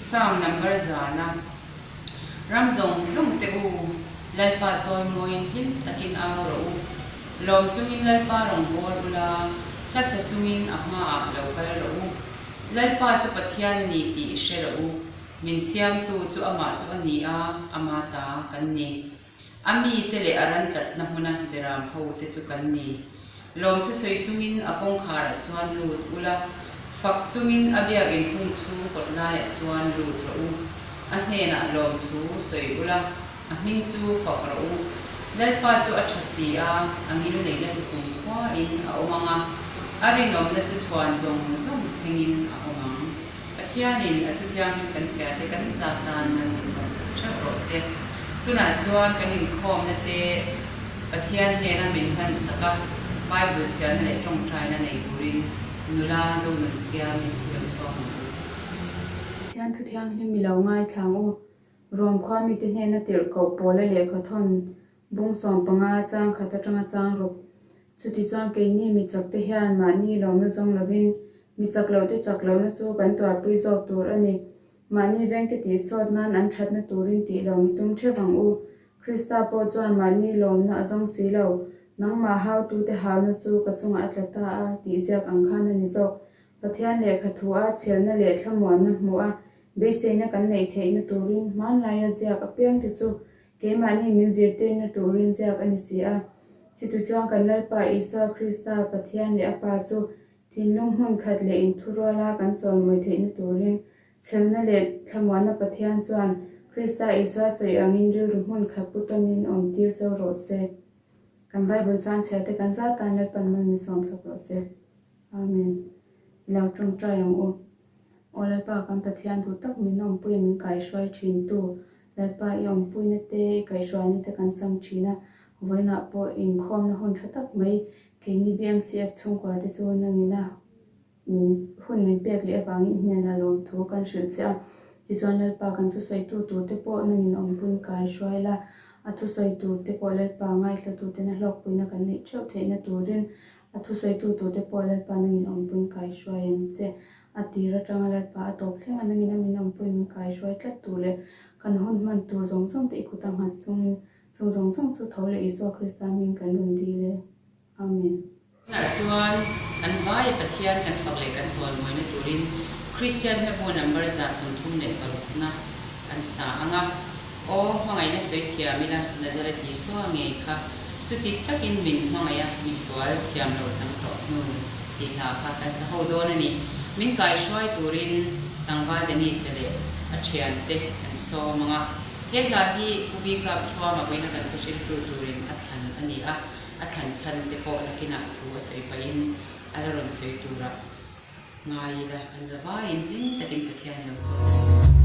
Psalm number zana Ram zawng zawng te u, Lalpa chawimawiin hlim takin au rawh u. Lawm chungin Lalpa rawn bawl ula, hla sa chungin a hmaah lo kal rawh u. Lalpa chu Pathian a ni tih hre rawh u. Min siamtu chu amah chu a ni a, ama ta kan ni. A mite leh a ran tlatna hmuna beram ho te chu kan ni. Lawmthu sawi chungin a kawngkharah chuan lut ula, fak chungin a biakinn hung chhung kawt laiah chuan lut rawh u. A hnenah lawmthu sawi ula, a hming chu fak rawh u. Lalpa chu a tha si a, a ngil neihna chu kumkhuain a awm ang a, a rinawmna chu chhuan zawng zawng thlengin a awm ang. Pathianin a thuthianghlim kan chhiate kan za tan nan min sawmsak theuh rawh se. Tunah chuan kan inkhawmna te Pathian hnena min hmansak a, Bible chhiarna leh tawngtaina nei turin nula Zonun Siami i lo sawm ang u. Pathian thuthianghlim i lo ngaithlang u. Rom khua mite hnena tirhkoh pawla lehkhathawn Bung 15 chang khat atanga chang ruk. Chutichuan keini mi chakte hian mahni lawmna zawng lovin mi chak lohte chak lohna chu kan tuarpui zawk tur a ni. Mahni vengte tihsawt nan an thatna turin tih lo mi tum theuh ang u. Krista pawh chuan mahni lawmna a zawng si lo. Nangmah hautute hauna chu ka chungah a tla ta a tih ziak ang khan a ni zawk. Pathian lehkha thu a chhelna leh thlamuanna hmuh a beiseina kan neih theihna turin hmanlaia ziak apiangte chu Keimahni min zirtirna turin ziak a ni si a. Chuti chuan kan Lalpa Isua Krista, Pathian leh a Pa chu thinlung hmun khat leh inthuruala kan chawimawi theihna turin chhelna leh thlamuanna Pathian chuan Krista Isua sawi angin rilru hmun khat pu tawnin awmtir cho rawh se. Kan Bible chuan chhiarte kan zat tan Lalpan mal min sawmsak rawh se. Amen. I lo tawngtai ang u. Aw Lalpa kan Pathian duh tak min awmpuia min kaihruai thin tu Lalpa i awmpuina te i kaihruaina te kan chang thin a, vawiinah pawh inkhawmna hun tha tak mai keini BMCF chhungkua te chu nangina hun min pek leh avangin i hnenah lawmthu kan hrilh che a. Tichuan Lalpa kan thusawitu tur te pawh nangin awmpuiin kaihruai la, a thusawi tur te pawh Lalpa ngaithla tena hlawkpuina kan neih theuh theihna turin a thusawitu tur te pawh Lalpa nangin awmpuiin kaihruai ang che. A tir atanga Lalpa a tawp thleng a nangin a min awmpui min kaihruai tlat tur leh kan hun hman tur zawng zawng te i kut a nghat chungin chung zawng zawng chu tho leh Isua Krista hming kan rawn dil e. Amen. Tunah chuan kan vai Pathian kan fak leh kan chawimawi turin Kristian hlabu number 36 na kan sa ang a. Aw, hmangaihna sawi thiam ila Nazareth Isua ngei kha chuti takin min hmangaih a, misual thiam lo chang tawh hnu tih hla kha kan sa ho dawn a ni. Min kaihruai turin tlangval Denise-a leh a thiante kan sawm ang a. He hla hi Pu Bikap Thuama vawiina kan thuhriltu turin a thlan a ni a, a thlan chhan te pawh nakinah thu a sawi pahin a la rawn sawi turah Ngai ila kan za vaiin hlim takin Pathian i lo chawi ang.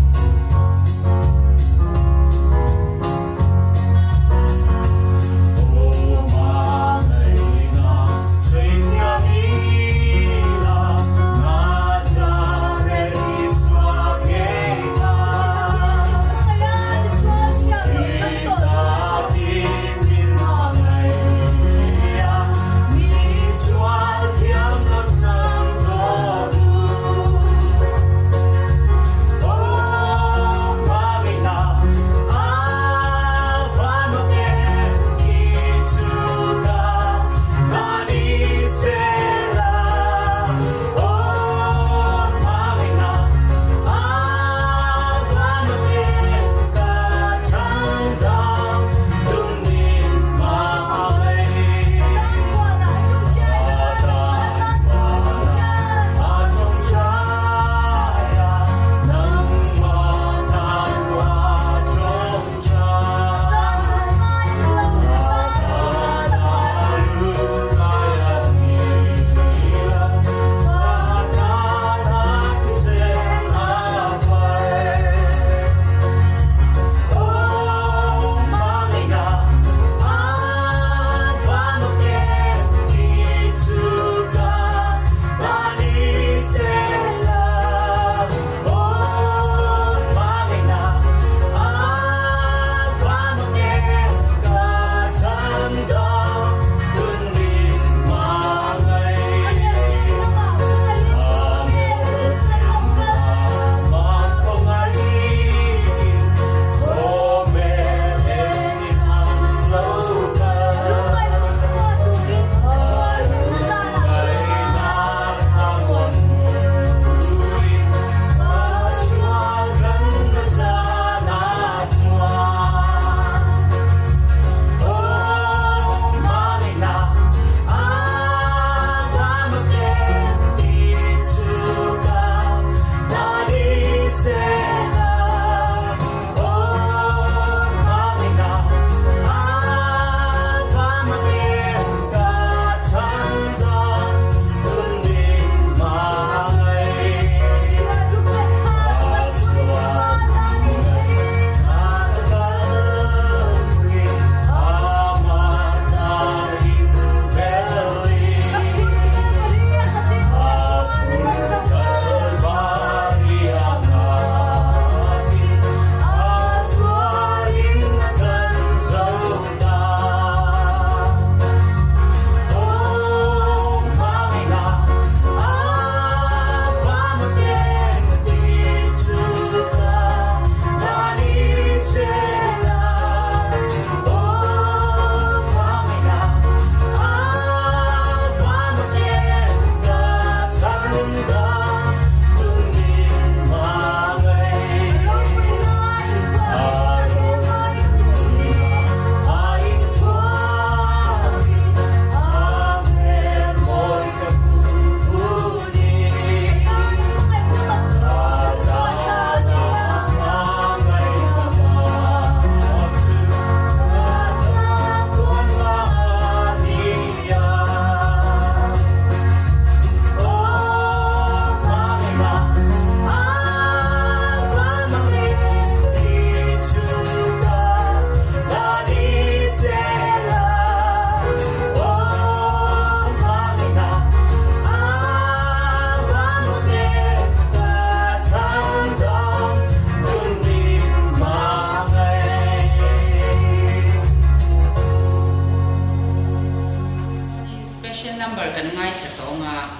kan ngaithla tawng a,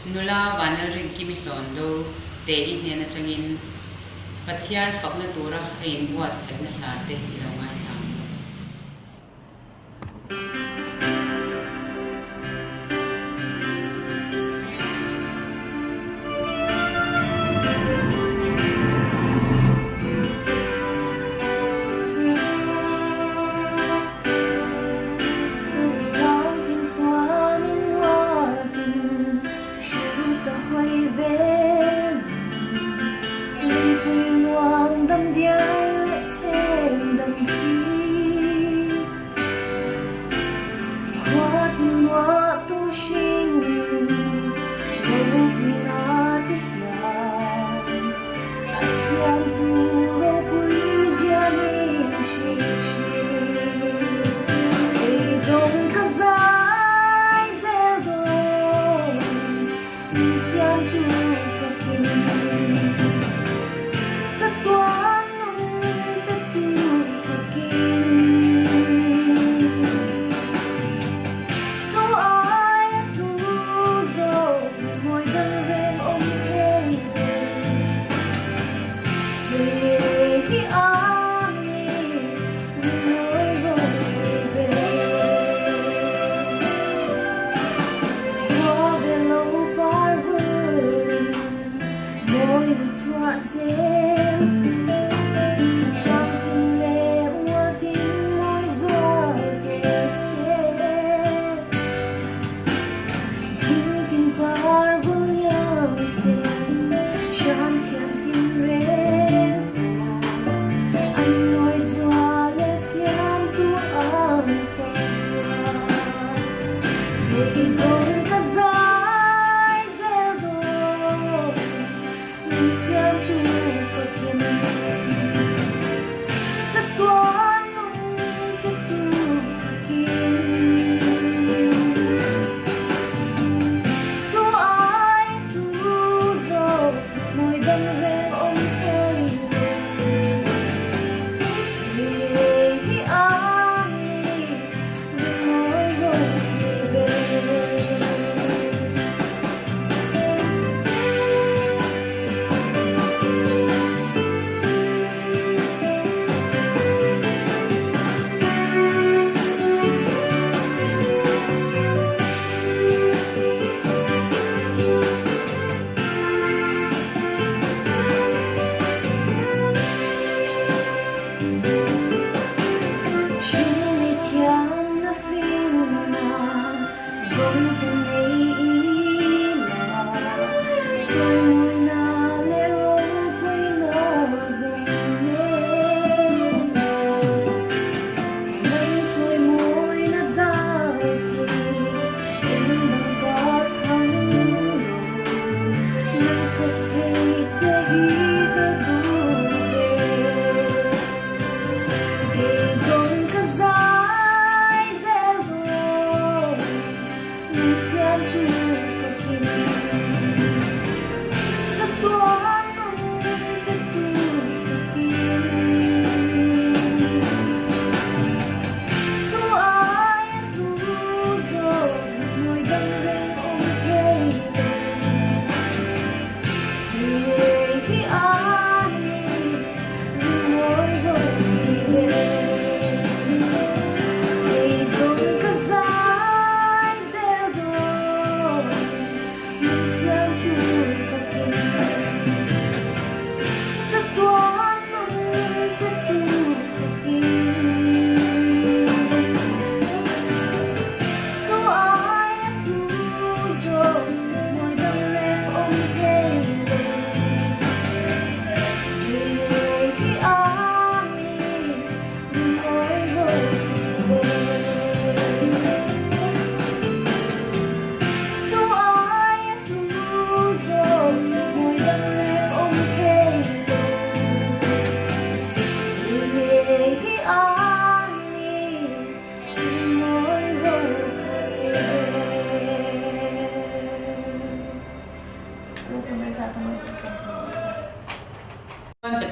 nula Vanlalrinkimi Hlawndo te i hnen atangin Pathian fakna tura a inbuatsaihna hla te i lo ngaithla ang.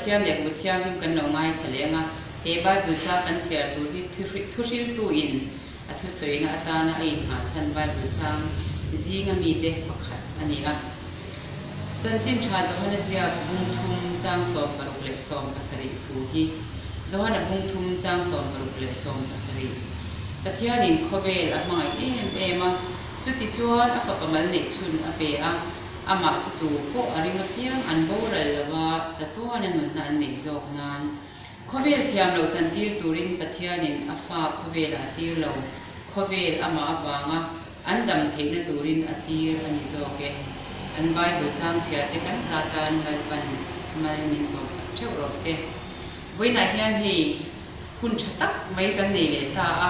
Pathian lehkhabu thianghlim kan lo ngaithla leng a, he Bible cha kan chhiar tur hi thuhriltu in a thusawina atana a inngah chhan Bible chang. zinga mite pakhat a ni a. Chanchin tha Johana ziak bung thum chang 16 leh 17 thu hi Johana bung thum chang 16 leh 17 Pathianin khawvel a hmangaih em em a, chutichuan a fapa mal neih chhun a pe a, amah chu tu pawh a ring apiang an boral lo a, chatuana nunna an neih zawk nan. Khawvel thiam loh chantir turin Pathianin a fa khawvelah a tir lo, khawvel amah avanga an dam theihna turin a tir a ni zawk e. An Bible chang chhiar te kan za tan Lalpan mal min sawmsak theuh rawh se. Vawiinah hian hei hun tha tak mai kan nei leh ta a,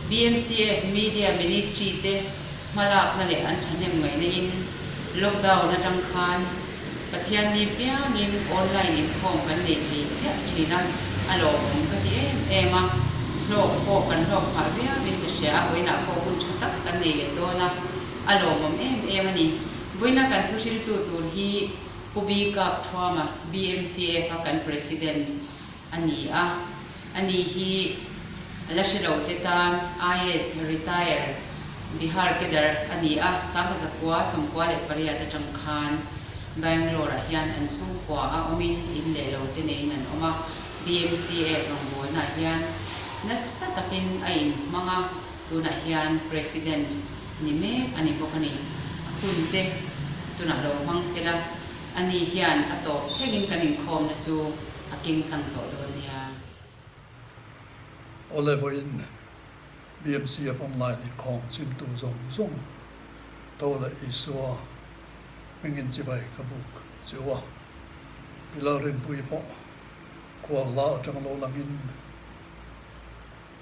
BMCF Media Ministry te hmalakna leh an thahnem ngaihna in lockdown atang khan Pathian ni piangin online inkhawm kan nei thei ziah thin a, a lawmawm ka ti em em a, hlawk pawh kan hlawk phah viauin ka hria a, vawiinah pawh hun tha tak kan nei leh dawn a, a lawmawm em em a ni. Vawiina kan thuhriltu tur hi Pu B Kap Thuama, BMCF a kan President a ni a, ani hi a la hre lo te tan IAS retire Bihar cadre a ni a, 1998 atang khan Bangalore ah hian an chhungkua a awmin in leh lo te neiin an awm a, BMCA rawngbawlna ah hian nasa takin a inhmang a, tunah hian President ni mek a ni bawk a ni. A hun te tunah lo hmang sela, ani hian a tawp thlengin kan inkhawmna chu a keng tlang tawh dawn nia. Awle vawiin BMCF Online inkhawm chimtu zawng zawng tho leh Isua hmingin chibai ka buk cheu a. Pi Lalrinpuii pawh khual la atang lo langin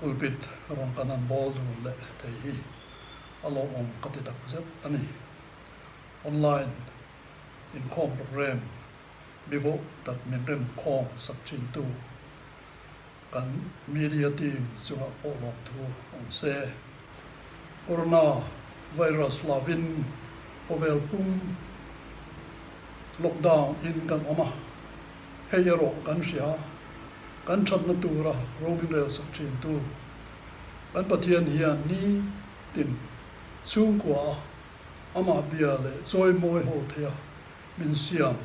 pulpit rawn kan han bawl dun leh thei hi a lawmawm ka ti takzet a ni. Online inkhawm programme Bibo tak min rem khawm sak thintu kan media team chungah pawh lawmthu awm se. Corona virus lavin khawvel pum lockdown in kan awm a, hei erawh kan hria, kan thatna tura ro min rel sak thintu kan Pathian hian nitin chhungkua a amah bia leh chawimawi ho theia Min siam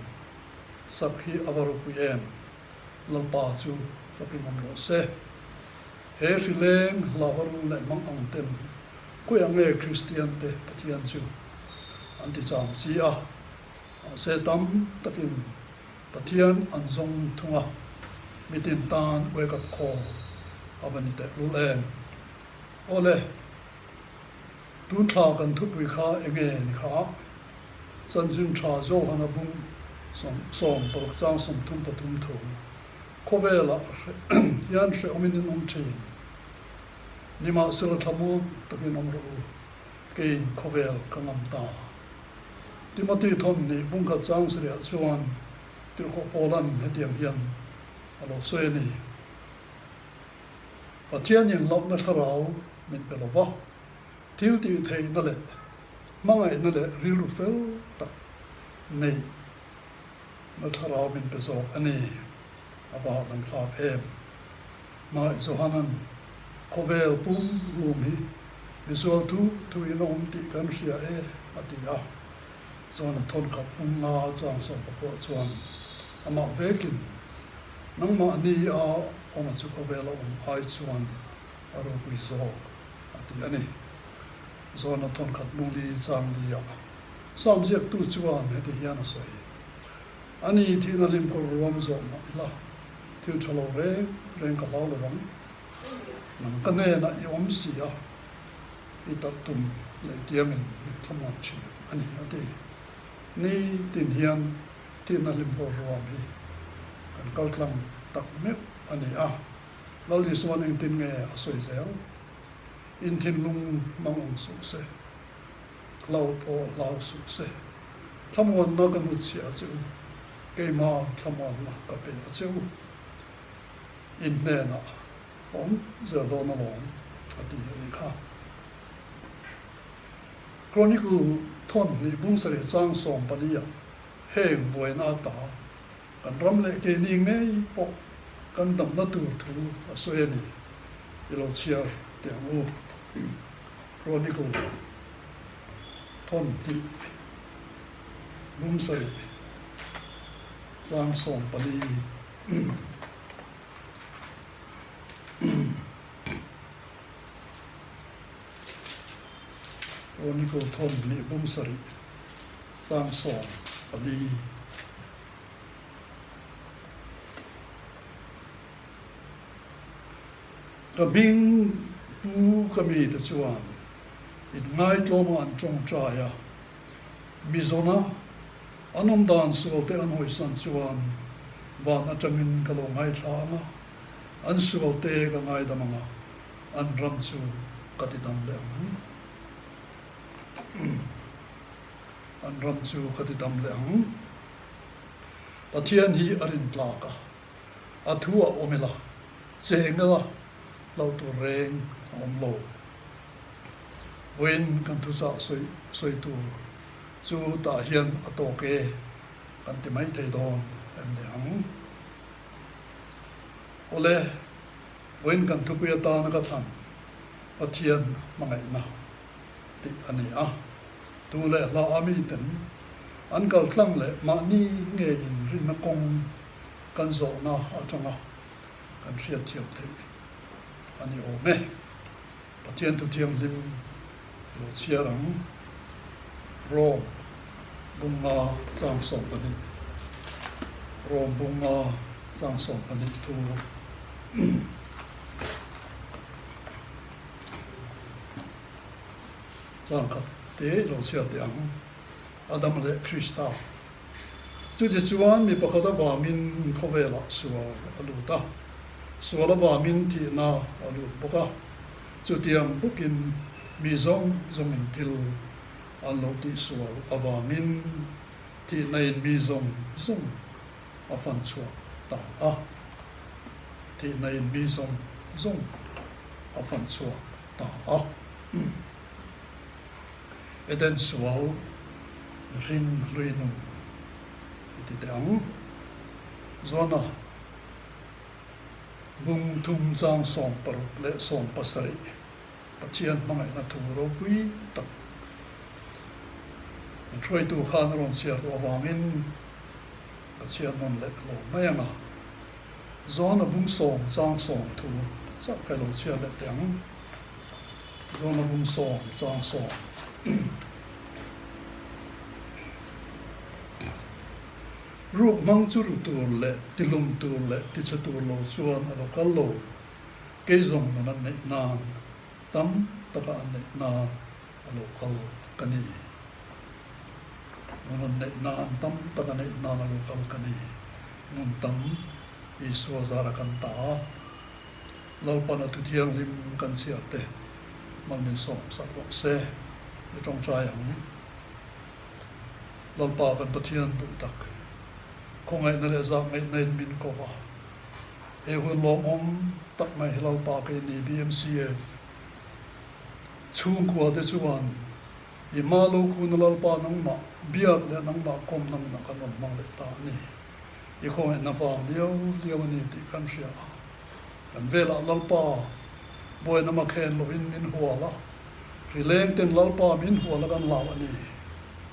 sak hi a va ropui em? Lalpa chu fakin awm rawh se. He hri leng hlauha rul leh mang ang ten khawiah nge Kristian te Pathian chu an ti cham chi a, mahse tam takin Pathian an zawng thung a, mitin tan wake up call a va ni teh rul em? Awle, tun thla kan thupui kha enge ni kha? Chanchin tha Johana bung 16 chang 33 thu khawvelah hian hrehawmin in awm thin. Nimahsela thlamuang takin awm rawh u, keiin khawvel ka ngam ta. Timothy thawn nih bung khat chang sarihah chuan Tirhkoh Paula'n hetiang hian a lo sawi a ni, Pathianin hlauhna thlarau min pe lo va, thil tih theihna leh hmangaihna leh rilru fel tak neih na thlarau min pe zawk a ni. A va hahdam thlak em! Hmangaih Johanan khawvel pum rum hi misual thu thuin a awm tih kan hria e a ti a. Chuan a thawn khat pum nga chang sawmpakua chuan amah vekin nangmahni a awma chu khawvel a awm ai chuan a ropui zawk a ti a ni. Zawna thawnkhat muli chang lia Sam ziaktu chuan heti hian a sawi, A ni, thihna hlimkawr ruam zawh mah ila, thil tha lo reng reng ka hlau lo ang. Nang ka hnenah i awm si a, i tarh tum leh tiangin min thlamuan thin a ni, a ti. Ni tin hian thihna hlimkawr ruam hi kan kal tlang tak meuh a ni a, Lal Isuan engtin nge a sawi zel? In thinlung hmang ang suh se, hlau pawh hlau suh se. Thlamuanna ka hnutchhiah a che u, keimah thlamuanna ka pe a che u. In hnenah ka awm zel dawn alawm, a ti a nih kha. Chronicle thawn hnih bung sarih chang 14 ah heng buaina ata Kan ram leh keini ngei pawh kan damna tur thu a sawi a ni. I lo chhiar teh ang u. Chronicle. Thawn hnih bung sarih chang 14. Chronicle thawn hnih bung sarih chang 14. Ka hming pu ka mite chuan inngaitlawma an tawngtai a, Mizona an awm dan sualte an hawisan chuan van atangin ka lo ngaithla ang a, an sualte ka ngaidam ang a, an ram chu ka ti dam leh ang. An ram chu ka ti dam leh ang. Pathian hi a rintlak a. A thu a awm ila, cheng ila lo tur reng a awm lo. Vawiin kan thuchah sawi sawi tur chu tah hian a tawk e kan ti mai thei dawn em ni ang. Awle, vawiin kan thupui atana ka thlan Pathian hmangaihna tih a ni a. Tu leh hla a miten an kal tlang leh mahni nge inrinna kawng kan zawhna atanga kan hriatthiam theih a ni awm e. Pathian thu thianghlim lo chhiar ang. Rom bunga chang 12 Rom bunga chang 12 thu Chang khat te lo chhiar teh ang, Adam leh Krista. Chutichuan mi pakhat avangin khawvelah sual a lut a, sual avangin thihna a lut bawk a. Chutiang bawkin mi zawng zawngin thil an lo tihsual avangin thihnain mi zawng zawng a fan chhuak ta a. Thihnain mi zawng zawng a fan chhuak ta a. Eden sual mihring hlui nun i ti teh ang. Zona bung thum chang 60 leh 70 Pathian hmangaihna thu ropui tak min hruaitu khan a rawn chhiar tawh avangin ka chhiar nawn leh lo mai ang a. Zona bung 10 chang 10 thu chauh ka lo chhiar leh teh ang. Zona bung 10 chang 10. Ruk hmang chu ru tur leh tilum tur leh tichhe tur lo chuan a lo kal lo. Kei zawng nun an neih nan, tam taka an neih nan a lo kal ka ni. Nun an neih nan, tam taka neih nan a lo kal ka ni. Nun tam Isua zara kan ta a. Lalpan a thu thianghlim kan chhiar te hman min sawm sak rawh se i tawngtai ang. Lalpa kan Pathian duh tak, khawngaihna leh zah ngaihna in min ko a, he hun lawmawm tak mai hi Lalpa kei ni BMCF chhungkua te chuan i hma lo khuna Lalpa nangmah biak leh nangmah kawm nangmah kan rawn hmang leh ta a ni. I khawngaihna vang liau liau a ni tih kan hria a. Kan velah Lalpa buaina makhen lovin min hual a, ri leng ten Lalpa min hual a kan lau a ni.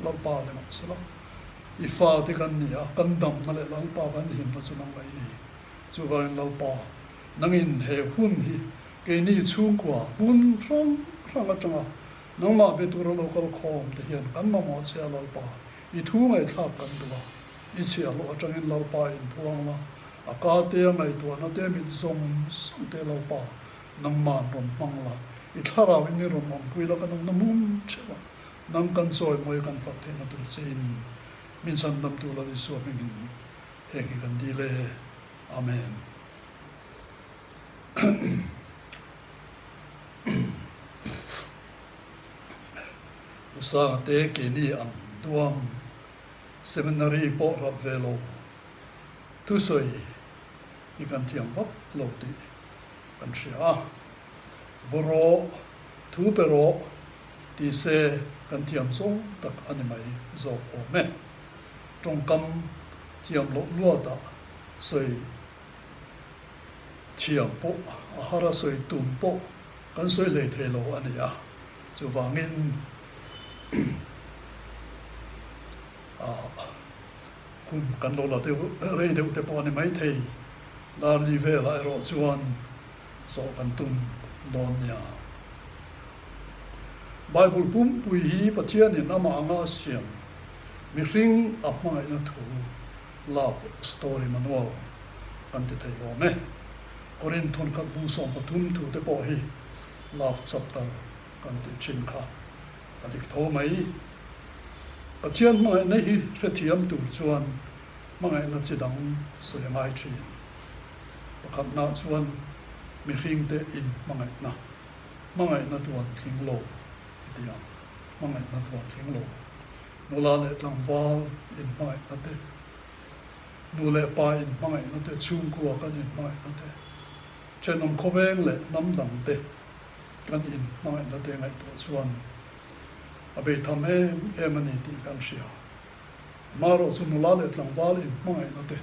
Lalpa ni mah sela, i fate kan ni a, kan damna leh Lalpa kan himna chu nang mai ni. Chuvangin Lalpa, nangin he hun hi keini chhungkua hmun hrang hrang atanga nangmah be tura lo kal khawm te hian kan mamawh che a Lalpa, i thu ngaihthlak kan duh a. I chhiahhlawh atangin Lalpa inphuang la, a ka te a ngaihtuahna te mit zawng zawng te Lalpa nangma'n rawn hmang la, i thlarau in i rawn awmpui la kan awmna hmun theuh a, nang kan chawi mawi kan fak theihna tur che in min chhandamtu Lal Isua hmingin heng hi kan dil e. Amen. Pu Sanga te keini ang duang. Seminary pawh rap ve lo thusawi hi kan thiam vak lo tih kan hria a, vaw rawh, thu pe rawh ti se kan thiam zawng tak a ni mai zawk awm e. Tawngkam thiam loh luatah sawi thiam pawh a har a, sawi tum pawh kan sawi hlei thei lo a ni a, chuvangin. Hun kan lo la deuh rei deuh te pawh a ni maithei. Darli velah erawh chuan zawh kan tum dawn nia. Bible pumpui hi Pathianin amah anga a siam mihring a hmangaihna thu love story manual kan ti thei awm e. Korinth thawnkhat bung 13 thu te pawh hi love chapter kan tih thin kha a dik tho mai. Pathian hmangaihna hi hrethiam tur chuan hmangaihna chi dang sawi a ngai thin. Pakhatnaah chuan mihringte in hmangaihna, hmangaihna tuan tling lo i ti ang, hmangaihna tuan tling lo. Nula leh tlangval in hmangaihna te, nu leh pa in hmangaihna te, chhungkua kan in hmangaihna te, thenawm khawveng leh hnam dang te kan in hmangaihna te ngaihtuah chuan a beitham em em a ni tih kan hria. Marawh chu nula leh tlangval in hmangaihna te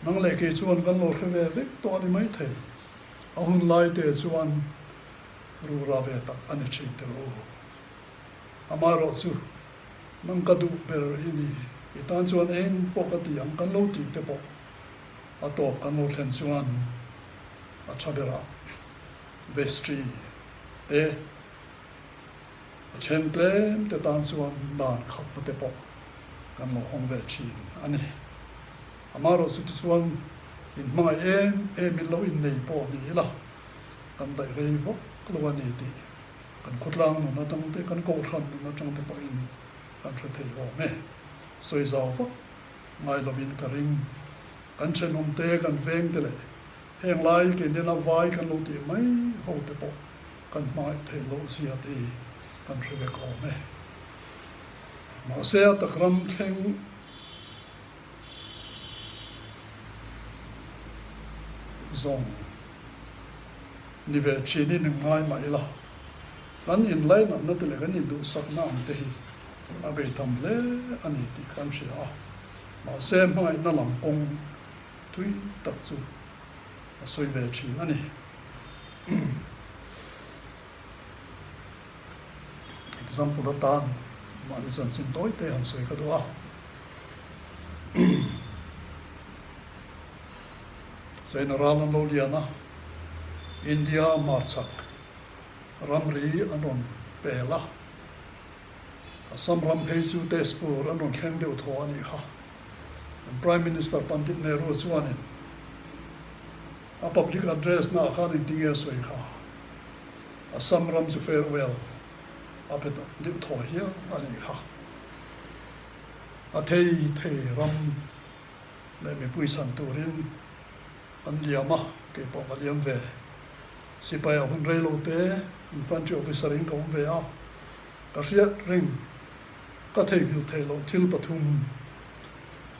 nang leh kei chuan kan lo hre ve vek tawh a ni maithei. A hun lai te chuan rura ve tak a ni thin teh u. Amaherawh chu nang ka duh ber i ni, i tan chuan eng pawh ka ti ang kan lo tih te pawh a tawp kan lo thlen chuan a tha berah vestry te A then tlem te tan chuan dan khatna te pawh kan lo hawng ve thin a ni. Amaherawhchu chu tichuan inhmangaih em em in lo innei pawh ni ila kan daih rei vak lo a ni tih kan khawtlang nun atang te, kan kohhran nun atang te pawhin kan hre thei awm e. Sawi zau vak ngai lovin ka ring. Kan thenawm te, kan veng te leh heng lai keiniana vai kan lo tih mai ho te pawh kan hmangaih theih loh zia te hi kan hre vek awm e. Mahse a tak ram thleng zawng ni ve thinin in ngai mah ila, kan inlainatna te leh kan induhsakna ang te hi a bei tham hle a ni tih kan hria a. Mahse hmangaihna lam kawng tui tak chu a sawi ve thin a ni. Example atan mahni chanchin tawi te han sawi ka duh a. China ral an lo lian a, India hmarchhak ramri an rawn pel a, Assam ram phei chu Tezpur an rawn thleng deuh thaw a nih kha. Kan Prime Minister Pandit Nehru chuanin A public address na ah khan engtinge a sawi kha? Assam ram chu farewell a pe deuh thaw hial a nih kha. A thei thei ram leh mipui chhan turin kan liam a, kei pawh ka liam ve. Sipai ah hun rei lo te infantry officer in ka awm ve a, ka hriat reng ka theihnghilh theih loh thil pathum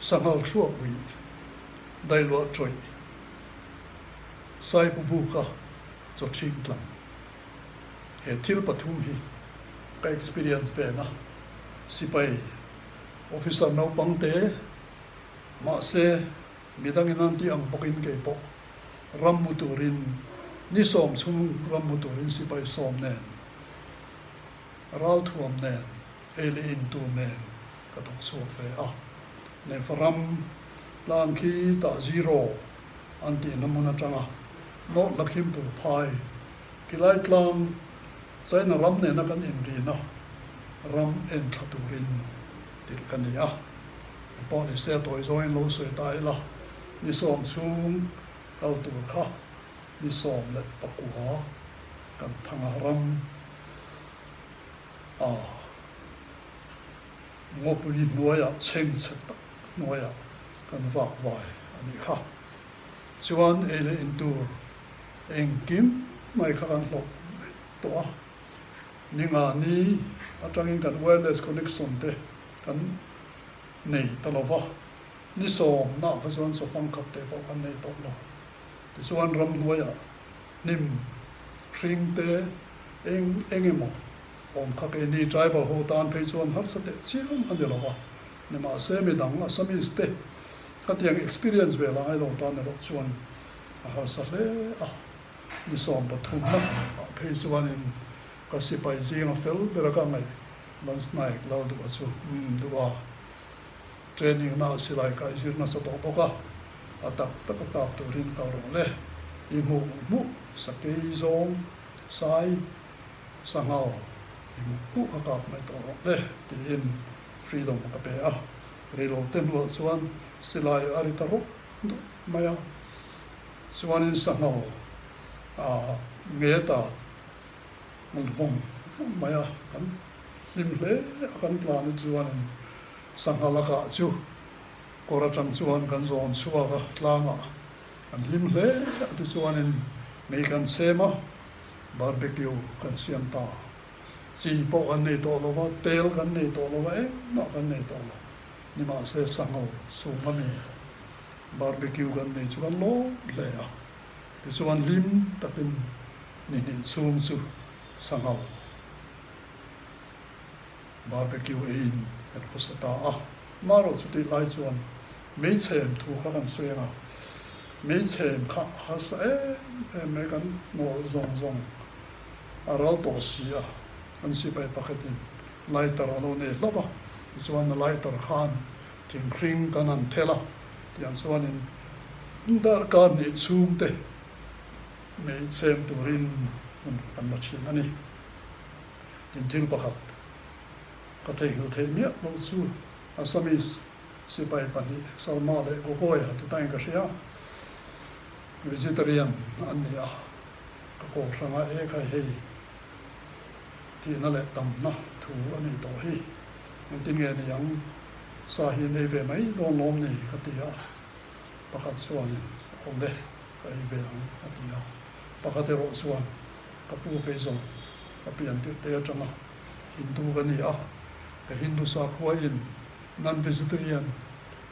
sanghal thluak uih Dailuah ṭawih Saipu buka chaw ṭhing tlang. He thil pathum hi ka experience vena sipai officer naupang te mahse midangin an tih ang bawkin kei pawh ram mu turin ni sawm chhung ram mu turin sipai sawm nen ralthuam nen ei leh in tur nen ka thawk chhuak ve a. Nefa ram tlang khi tah zero an tihna hmun atanga North Lakhimpur phai khilai tlang China ram nena kan inrina ram en thla turin tirh ka ni a. Pawh ni se a tawi zawngin lo sawi ta ila, ni sawm chhung kal tur kha ni 19 kan thanga ram a ngawpui hnuaiah chhengchhe tak hnuaiah kan vak vai a nih kha. Chuan ei leh in tur engkim mai kha kan hlawh vek tawh a, ni nga ni atangin kan wireless connection te kan nei ta lo va, ni sawmnaah kha chuan chawfang khat te pawh kan nei tawh lo. Tichuan ramhnuaiah hnim hring te eng eng emaw awm kha keini tribal ho tan phei chuan harsa teh chiam a ni lo a, nimahse midang Assamese te khatiang experience ve la ngai lo tan erawh chuan a harsa hle a, ni 13 na ah phei chuanin ka sipai zinga fel bera ka ngaih Lance Naik Lalduha chu umm duh a. Training na silai ka i zir nasa tawh bawk a, a tak tak a kap turin kal rawh le. I hmuh hmuh sakei zawng sai sanghal i hmuh hmuh ka kap mai tawh rawh le tiin freedom ka pe a. Reilote hnuah chuan silai a ri ta rawk dawt mai a, chuanin sanghal a nge ta hmun vawng vawng mai a, kan hlim hle a kan tlan hi chuanin sangha lakah chu kawr atang chuan kan zawn chhuak a, tlangah kan hlim hle a tichuanin mei kan chhem a, barbecue kan siam ta. Chi pawh kan nei tawh lo va, tel kan nei tawh lo va, engmah kan nei tawh lo. Nimahse sangha chhung ami barbecue kan nei chu kan lawm hle a, tichuan hlim takin Ni hnih chhung chu sanghal barbecue eiin kan khawsa ta a. Marawh chutih lai chuan meichhem thu kha kan sawi ang a, meichhem kha a harsa em em mai kan hnawl zawng zawng a ral tawh si a, kan sipai pakhatin lighter a lo nei hlauh a, tichuan a lighter khan thinghring kan han thel a, tiang chuanin darkar hnih chhung te Mei chhem turin hmun kan la thin a ni. Tin thil pakhat ka theihnghilh theih miah loh chu Assamese sipai pahnih Salma leh Gogoi-a ti tain ka hria. Vegetarian an ni a, ka kawk hranga e khai hei tihna leh damna thu a nih tawh hi. Engtin nge ni ang sa hi an ei ve mai dawn lawm ni ka ti a, pakhat chuanin awm e. Ka ei ve ang, a ti a. Pakhat erawh chuan, Ka pu kei zawng, ka pian tirh te atanga Hindu ka ni a, ka Hindu sakhua in non-vegetarian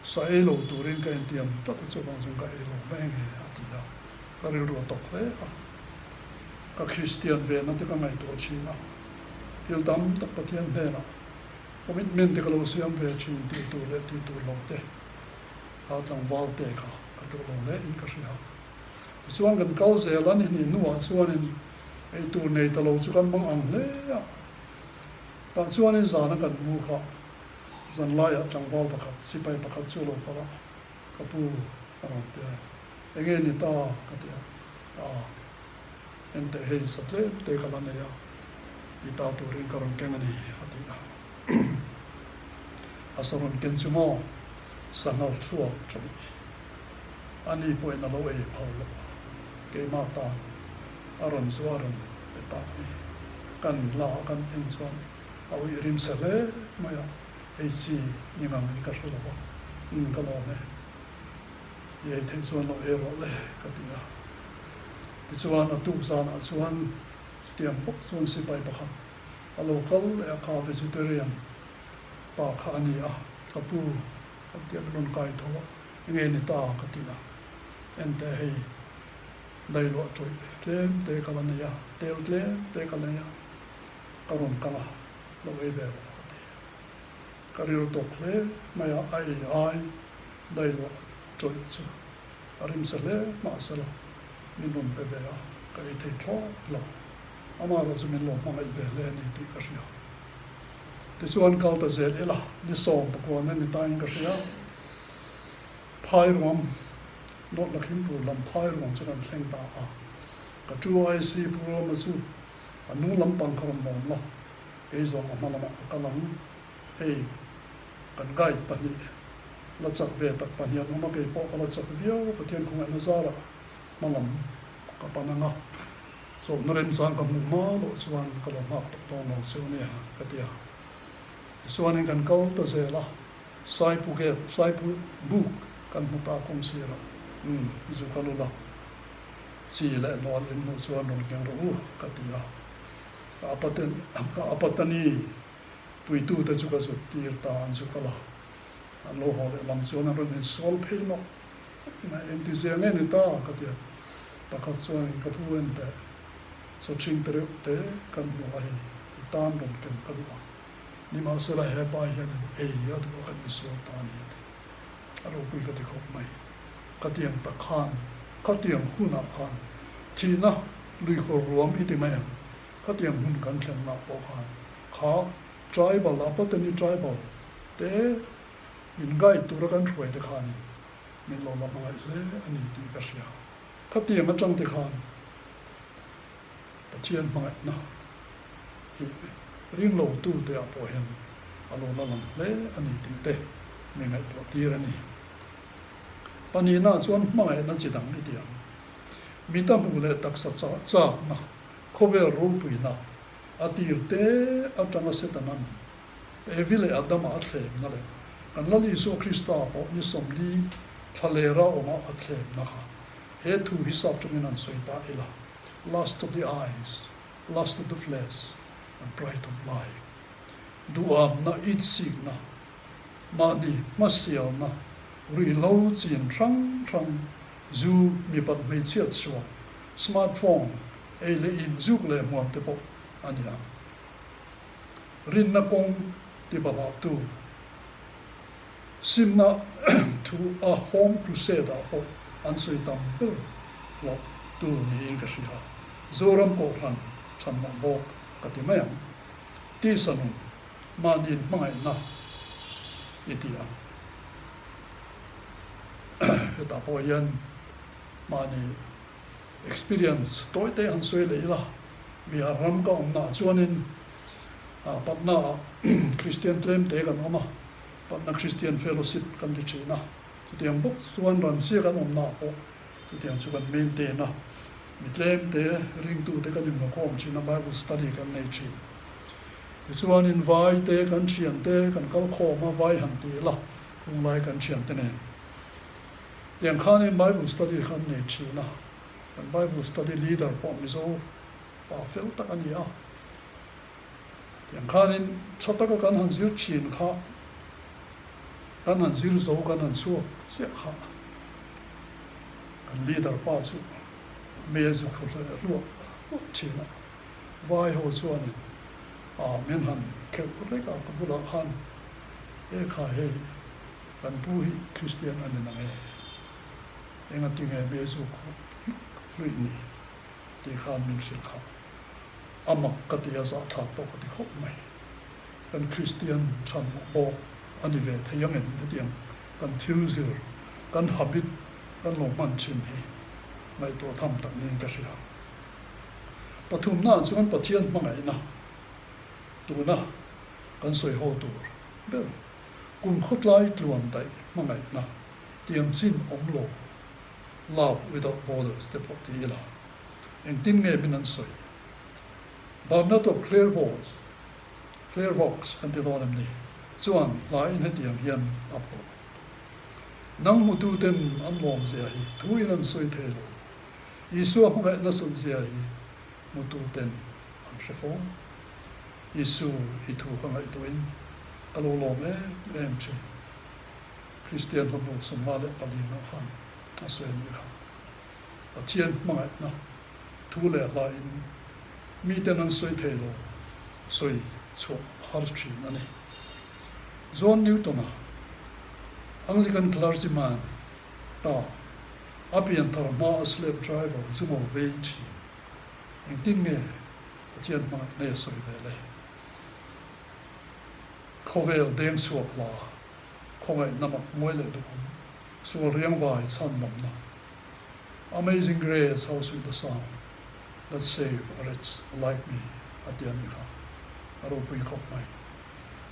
sa ei lo turin ka intiam tlat a, chuvang chuan ka ei lo mai nge, a ti a. Ka rilru a tawk hle a. Ka Kristian ve na te ka ngaihtuah thin a, thil tam tak Pathian hnenah commitment te ka lo siam ve thin tih tur leh tih tur lo te. Kha tlangval te kha ka duh lo hle in ka hria. Tichuan kan kal zel a ni hnih hnuah chuanin eitur nei ta lo chu kan hmang ang hle a. Tah chuanin zana kan mu kha zanlaiah tlangval pakhat, sipai pakhat chu a lo kal a, ka pu a rawn ti a, enge ni ta ka ti a, aa enteh hei sa tlem te ka la nei a, i ta turin ka rawn keng a ni a ti a. A sa rawn ken chu maw? Sanghal thluak tawih. A ni pawhin a lo ei phal lo a, keimah tan a rawn zu a rawn pe ta a ni. Kan hla a kan en chuan a uih rim se hle mai a, ei chi ni ngangin ka hre lo a, umm ka lawm e, i ei theih chuan lo ei rawh le ka ti a. Tichuan a tuk zanah chuan chutiang bawk chuan sipai pakhat A lo kal leh a kha vegetarian pa kha a ni a, ka pu ka ti a, min rawn kai tho a, enge ni ta ka ti a, enteh hei dailuah tawih tlem te ka la nei a, tel tlem te ka nei a, ka rawn kal a, lo ei ve rawh ka ti. Ka rilru tawk hle mai a, a ei ai dailuah tawih chu a rimsa hle mahsela min rawn pe ve a, ka ei thei thlawt lo. Amaherawh chu min lo hmangaih ve hle a ni tih ka hria. Tichuan kal ta zel ila, ni sawm pakuan a ni tain ka hria. Phairuam, North Lakhimpur lam Phairuam chu kan thleng ta a. Ka tu IC Pu Rama chu a hnung lampang kha rawn lawm la, kei zawng a hma lamah a kal ang. Hei kan guide pahnih la chak ve tak pahnih an awm a, kei pawh ka la chak viau, Pathian khawngaihna zarah hma lam ka pan ang a. Chawlhna remchang ka hmuh hma loh chuan ka lo nghak tawh dawn lo chu ania ka ti a. Tichuanin kan kal ta zel a, Saipu gate, Saipu buk kan hmu ta kawng sirah, umm zu ka lul a, chi leh hnual in hmuh chuan rawn keng rawh u ka ti a. Ka apaten, ka apatani puitute chu ka zut tir ta an zu kal a, an lo haw leh lam chuan an rawn insual phei nawk. Engti zia nge ni ta? ka ti a. Pakhat chuanin ka pu en teh, chaw chhing te reuh te kan hmu a hei, i tan rawn ken ka duh a. Nimahsela hepa hianin ei a duh a kan insual ta a ni a ti. A ropui ka ti khawp mai. Khatiang tak khan, khatiang hunah khan thihna luikawr ruam i ti mai ang, khatiang hun kan thlenna pawh khan kha tribal, Apatani tribal te. Min guide tura kan hruai te khanin min lo la hmangaih hle a ni tih ka hria. Khatiang atang te khan Pathian hmangaihna hi ring lo tu te ah pawh hian a lo la lang hle a ni tih te mi ngaihtuah tir a ni. Pahnihna chuan hmangaihna chi dang i ti ang. Mita hmuh leh taksa chah chakna, khawvel ropuina, a tir te atanga Setanan Evi leh Adama a thlemna leh kan Lal Isua Krista pawh ni 40 thlalera awma a thlemna kha he thu hi sap chungin an sawi ta ila, Lust of the eyes, lust of the flesh and pride of life. Duhamna, itsikna, mahni hmasialna, ruihhlo chin hrang hrang, zu, mipat hmeichhiat suak, smartphone, ei leh in zuk leh hmuam te pawh a ni ang. Rinna kawng ti balahtu simna thu a Home Crusade ah pawh an sawi tam ber loh tu niin ka hria. Zoram Kohhran chhanmawh bawk ka ti mai ang. Tisa nun, mahni hmangaihna i ti ang. Hetah pawh hian mahni Experience tawi te han sawi leh ila, Bihar ram ka awmna ah chuanin Patna ah Kristian tlem te kan awm a, Patna Christian Fellowship kan ti thin a, chutiang bawk chuan Ransia kan awmna ah pawh chutiang chu kan maintain a, mi tlem te ringtu te kan inhmukhawm thin a, Bible study kan nei thin. Tichuanin vai te kan thian te kan kal khawm a, vai han ti ila khung lai kan thian te nen. Tiang khanin Bible study kha an nei thin a, kan Bible study leader pawh Mizo pa fel tak a ni a. Tiang khanin tha taka kan han zir thin kha, kan han zir zo kan han chhuak chiah kha kan leader pa chu me zu khu hleh hluah hluah thin a. Vai ho chuanin a min han kheuh rek a, ka bulah khan he kha hei Kan pu hi Kristian a ni nang e? Engati nge Jesu khup hluih ni tih khan min hrilh kha a mak ka ti a, zahthlak pawh ka ti khawp mai. Kan Kristian chhan bawk a ni ve thei ang em hetiang kan thil zir, kan habit kan lo hman thin hi ngaihtuah tham tak niin ka hria. Pathumnaah chuan Pathian hmangaihna tuna kan sawi haw tur ber. Kum khawtlai tluan daih hmangaihna tiang chin awm lo, love without borders te pawh ti ila, engtin nge min an sawi? Bernard of Clairvaux, Clairvaux kan ti dawn em ni, chuan hlain hetiang hian a phuah. Nang hmututen an lawmzia hi thuin an sawi thei lo, Isua hmangaih nasat zia hi hmututen an hre fo. Isu i thu ka ngaihtuahin ka lo lawm em em thin. Kristian hlabu 54 ah khan a sawi a nih kha. Pathian hmangaihna thu leh hlain miten an sawi thei lo sawi chhuah har thin a ni. John Newton-a, Anglican clergyman, ta a pianthar hma a slave driver zu ngo vei thin. Engtin nge Pathian hmangaih nei a sawi ve le? Khawvel deng chhuak hla, khawngaihna mak ngawi leh duhawm, sual riang vai chhan damna. Amazing grace, how sweet the sound that saved a wretch like me a ti a nih kha. A ropui khawp mai.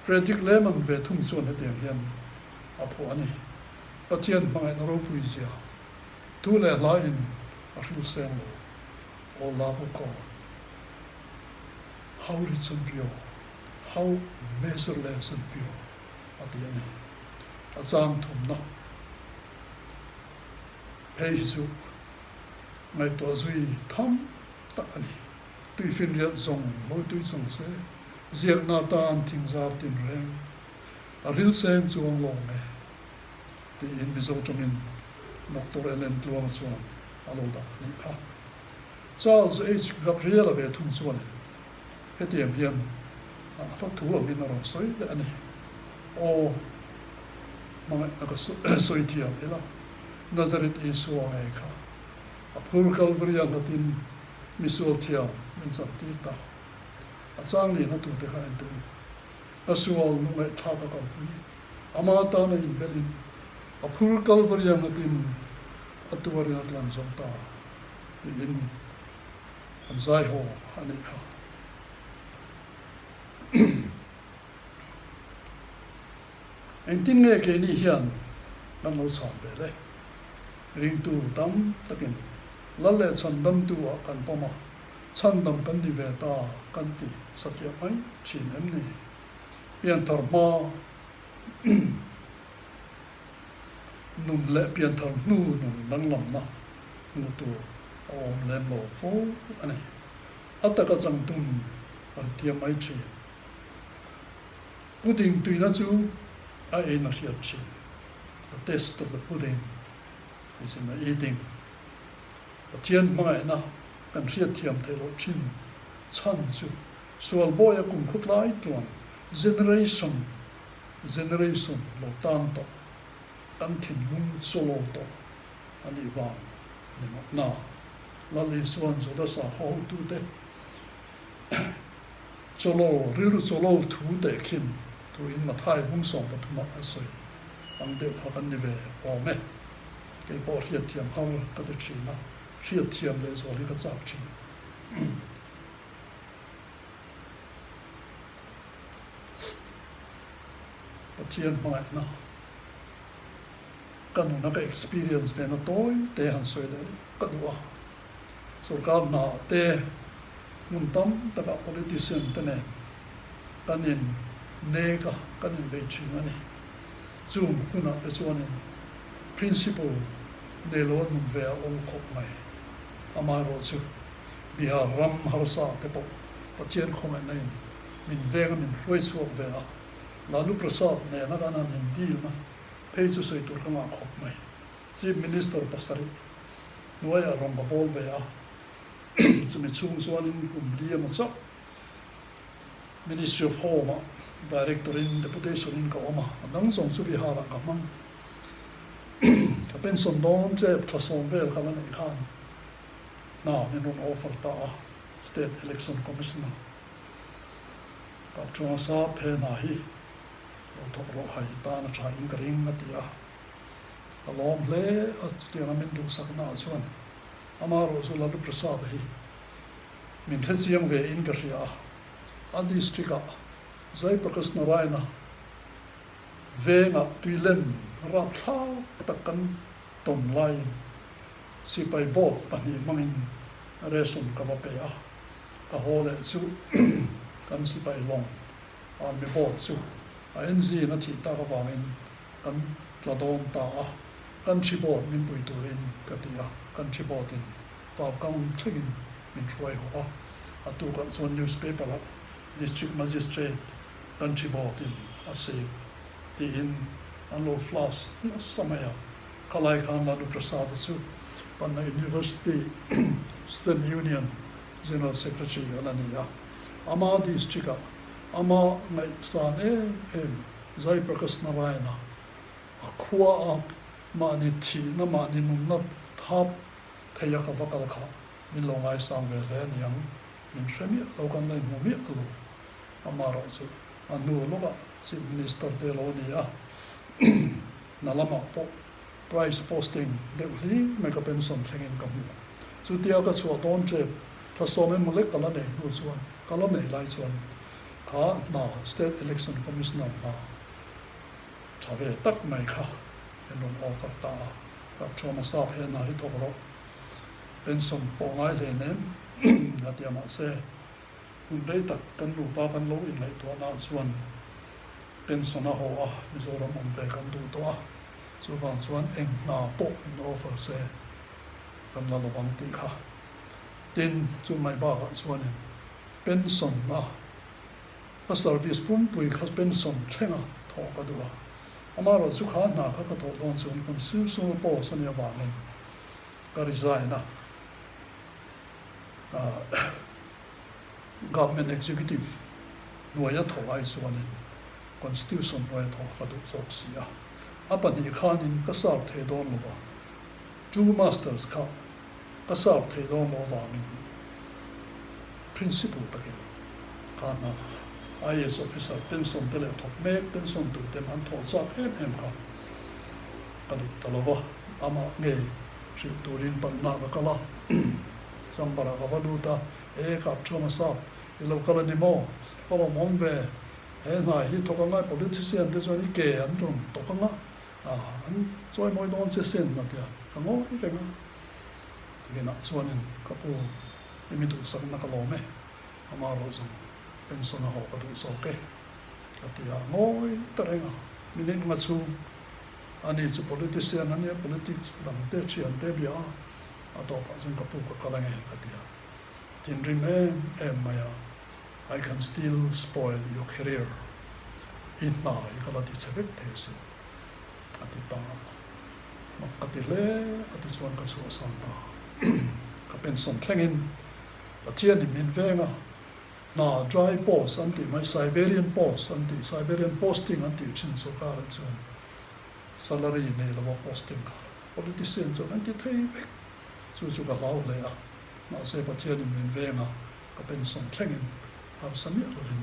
Frederick Lehman ve thung chuan hetiang hian a phuah a ni, Pathian hmangaihna ropui zia thu leh hla in a hril seng lo. O love of God, how rich and pure, how measureless and pure a ti a ni. A chang thumna phei hi chu ngaihtuah zui tham tak a ni. Tuifinriat zawng mawi tui chang se, ziakna tan thingzar tin reng, a ril seng chuang lo nge tiin Mizo tawngin Doctor Ellen Tluanga chuan a lo dah a nih kha. Charles H. Gabriel-a ve thung chuanin hetiang hian a hla thu angin a rawn sawi leh a ni, Aw, hmangaihna ka sawi thiam ila, Nazareth Isua ngei kha a phur Kalvaria nghatin misual thiam min chantir ta. A chang lihna tute kha en teh u. Ka sual nu ngaihthlak a kalpui. Ama tana inbelhin a phur Kalvaria ngatin a tuarin a tlan zo ta tiin an zai haw a nih kha. Engtin nge keini hian kan lo chhan ve le? Ringtu tam takin Lal leh chhandamtu ah kan pawm a, chhandam kan ni ve ta kan ti satliah mai thin em ni? Pianthar hma nun leh pianthar hnu nun danglamna hmuh tur a awm lem lo fo a ni. A taka changtum a ri thiam mai thin. Pudding tuina chu a ein a hriat thin. The taste of the pudding is in the eating. Pathian hmangaihna kan hriat thiam theih loh thin chhan chu sual bawia kum khutlai tuan generation generation lo tan tawh kan thinlung chawlaw tawh a nih vang a ni mahna. Lal Isuan Juda sakhaw hotute chawlaw rilru chawlaw thu tehkhin thuin Mathai bung 13 ah a sawi ang deuh kha kan ni ve awm e. Kei pawh hriatthiam har ka ti thin a, hriatthiam lehzual hi ka chak thin. Pathian hmangaihna ka nuna ka experience ve na tawi te han sawi leh ka duh a. Sorkar hna te hmun tam takah politician te nen kan in nek a, kan in bei thin a ni. Chung hunah te chuanin principle nei lo a nun ve a awm khawp mai. Amaherawhchu Bihar ram harsa te pawh Pathian khawngaihna in min veng a min hruai chhuak ve a, Lalu Prasad nena kan han in deal na phei chu sawi tur ka ngah khawp mai. Chief Minister pasarih hnuaiah rawn ka bawl ve a, chumi chhung chuanin kum li emaw chauh Ministry of Home ah Director in Deputation in ka awm a, a dang zawng chu Bihar ah ka hmang. Ka pension dawn tep thla sawm vel ka la neih khan hna min rawn offer ta a, State Election Commissioner ka chunga sap he hna hi lo thawk rawh hai tan a tha in ka ring a ti a, ka lawm hle a, chutianga min duhsakna ah chuan amaherawh chu Lalu Prasad hi min hre chiang ve in ka hria a, a district ah Jai Prakash Narayan-a vengah tuilen rapthlak tak kan tawn laiin sipai boat pahnih hmangin ration ka va pe a, ka haw leh chu kan sipai lawng army boat chu a engine a thih tak avangin kan tla dawn ta a, kan thi boat min pui turin ka ti a, kan thi boat in Vaukang thlengin min hruai haw a, a tukah chuan newspaper ah District Magistrate kan thi boat in a save tiin an lo flash nasa mai a, khalai khan Lalu Prasad-a chu Patna University Student Union General Secretary a la ni a, ama district ah ama ngaihsan em em Jai Prakash Narayan-a a khua a mahni thihna mahni nunna thap thei a ka va kal kha min lo ngaisang ve hle aniang, min hre miah lo kan la inhmu miah lo. Amaherawh chu a hnu lawkah Chief Minister te lo ni a, hna lamah pawh price posting deuh hli mai ka pension thlengin ka hmu. Chutia ka chhuah dawn tep thla sawm emaw lek ka la nei hnu chuan ka la nei lai chuan kha hna State Election Commissioner hna tha ve tak mai kha min rawn offer ta a. Rak chuan a sap he hna hi thawk rawh pension pawh ngai hle nem a ti a mahse hun rei tak kan nupa kan lo inngaihtuahna ah chuan pension a haw a Mizoram awm ve kan duh tawh a chuvang chuan eng hna pawh min offer se kan la lovang tih kha tin chu mai bakah chuanin pension a ka service pumpui kha pension thleng a thawh ka duh a. Amaherawh chu kha hna kha ka thawh dawn chuan constitutional post a nih avangin ka resign a, government executive hnuaia thawh ai chuanin constitution hnuaia thawh kha ka duh zawk si a. A pahnih khanin ka serve thei dawn lo va, two masters kha ka serve thei dawn lo avangin principle takin kha hna kha. IAS officer pension te leh thawk mek pension tur ten an thawh chak em em kha ka duh ta lo va, amah ngei hrilh turin Patna ka kal a, chamber ah ka va lut a, E kap chuan a sap, i lo kal a ni maw? Ka lawmawm ve, he hnai hi thawk angai politician te chuan i ke an rawn tawk anga, an chawimawi dawn che sin a ti a, ka ngawi reng a, tikinah chuanin ka pu i mi duhsakna ka lawm e. Ama rawh zawng pension a haw ka duh zawk e, ka ti a, ngawi ta reng a, minute nga chhung ani chu politician a nia, politics lam te thian te bia a, a tawpah chuan ka pu ka kal ange ka ti a, thinrim em em mai a, I can still spoil your career, i hna hi ka la ti chhe vek thei asin, a ti ta a, mak ka ti hle a ti chuan ka chhuahsan ta, ka pension thlengin Pathianin min veng a, hna dry post an tih mai, Siberian post an tih, Siberian posting an tih thin sorkarah chuan salary nei lova posting kha politician chuan an ti thei vek. Chu chu ka hlau hle a, mahse Pathianin min veng a, ka pension thlengin harsa miah lovin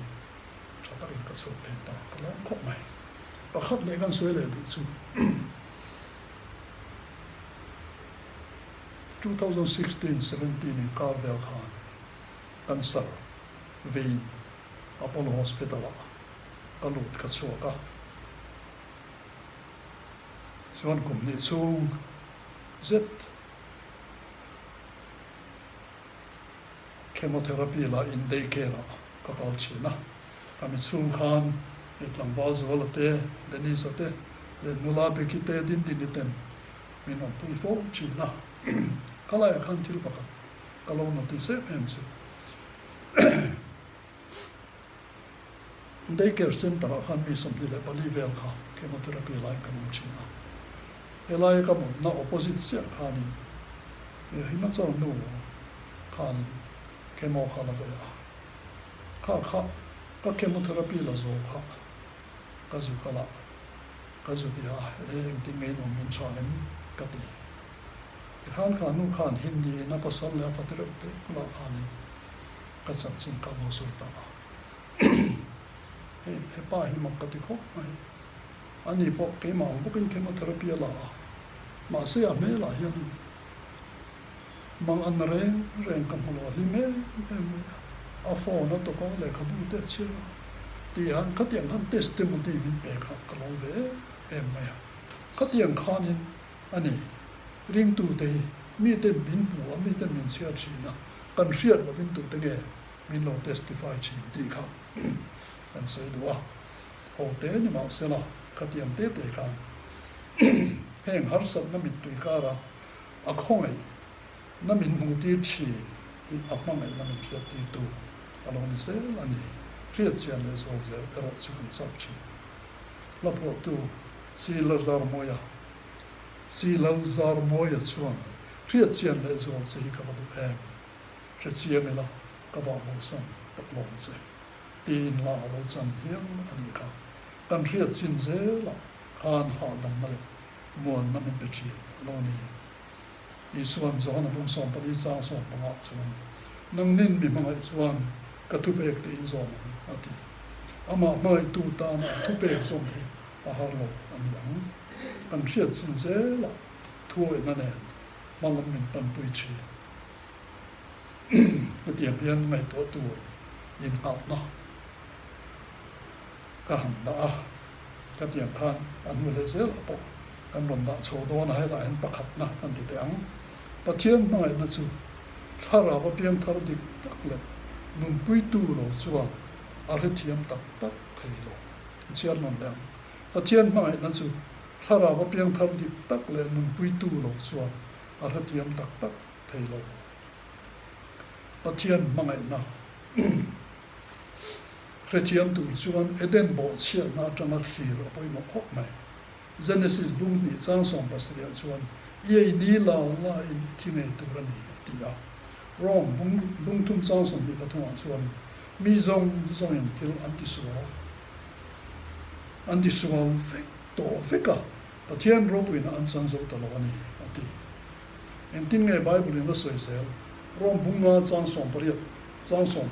tha takin ka chhuak thei ta, ka lawm khawp mai. Pakhat leh kan sawi leh duh chu. 2016, 17 inkar vel khan cancer vein Apollo Hospital ah ka lut ka chhuak a, chuan kum hnih chhung zet chemotherapy lah in day care ah ka kal thin a, ka mi chhung khan hei tlangval Zuala te, Denise-a te leh nula Becky te, Dindini ten Min rawn pui fo thin a, ka laiah khan thil pakhat ka lo notice em em chu. Day care centre ah khan mi 24 vel kha chemotherapy laiin kan awm thin a, helaia ka mutna opposite chiah khanin Himachal nu khanin chemo kha la ve a, kha kha ka chemotherapy la zo kha ka zu kal a. Ka zu bia a, e engtin nge in awm min tha em? ka ti. Tikhan kha nu khan Hindi in a pasal leh a fate reuh teh bulah khanin ka chanchin kha a lo sawi ta a. Hei he pa hi mak ka ti khawp mai. Ani pawh keimah ang bawkin chemotherapy a la a, mahse a hmelah hianin mang an reng reng ka hmu lo a hlim em em mai a. A phone a tawk a, lehkhabu te a chhiar a, tihan khatiang khan testimony min pe kha ka lo ve em em mai a. Khatiang khanin a ni, ringtute hi miten min hmu a, miten min chhiar thin a, kan hriat lovin tute nge min lo testify thin tih kha kan sawi duh a. Ho te ni mahsela khatiang te te khan heng harsatna mittui kara a khawngaih na min hmuhtir thin hi a hmangaihna min hriattirtu a lo ni zel a ni. Hriatchian leh zual zel erawh chu kan chak thin. Hla phuahtu Si Lalzarmawia Si Lalzarmawia chuan hriatchian leh zual che hi ka va duh em? Hrechiang ila ka vah bosan tak lawm che. Tiin la a lo chan hial a nih kha. Kan hriatchin zelah khan hahdamna leh muanna min pe thin a lo ni. Isua'n Johana bung 14 chang 15 chuan, Nangnin mi hmangaih chuan ka thupek te in zawm ang, a ti. Amah hmangaihtu tana a thupek zawm hi a har lo a ni ang. Kan hriat chin zelah thuawihna nen hma lam min panpui thin. Hetiang hian ngaihtuah tur innghalhna ka han dah a, ka tiang khan a hnu leh zelah pawh kan rawn dah chho dawn a, helaiah hian pakhatna kan ti teh ang. Pathian hmangaihna chu thlarau a piangthar dik tak leh nunpuitu lo chuan a hrethiam tak tak thei lo. Chhiar nawn leh ang. Pathian hmangaihna chu thlarau a piangthar dik tak leh nunpuitu lo chuan a hrethiam tak tak thei lo. Pathian hmangaihna. Hrethiam tur chuan Eden bawhchhiatna atanga thlir a pawimawh khawp mai. Genesis bung hnih chang 70 ah chuan, I ei ni la la in i thi ngei tur a ni, a ti a. Rome bung bung thum chang 23 ah chuanin, Mi zawng zawngin thil an ti sual a, an ti sual vek tawh vek a, Pathian ropuina an chang zo ta lo a ni, a ti. Engtin nge Bible in a sawi zel? Rome bung nga chang 18 chang 19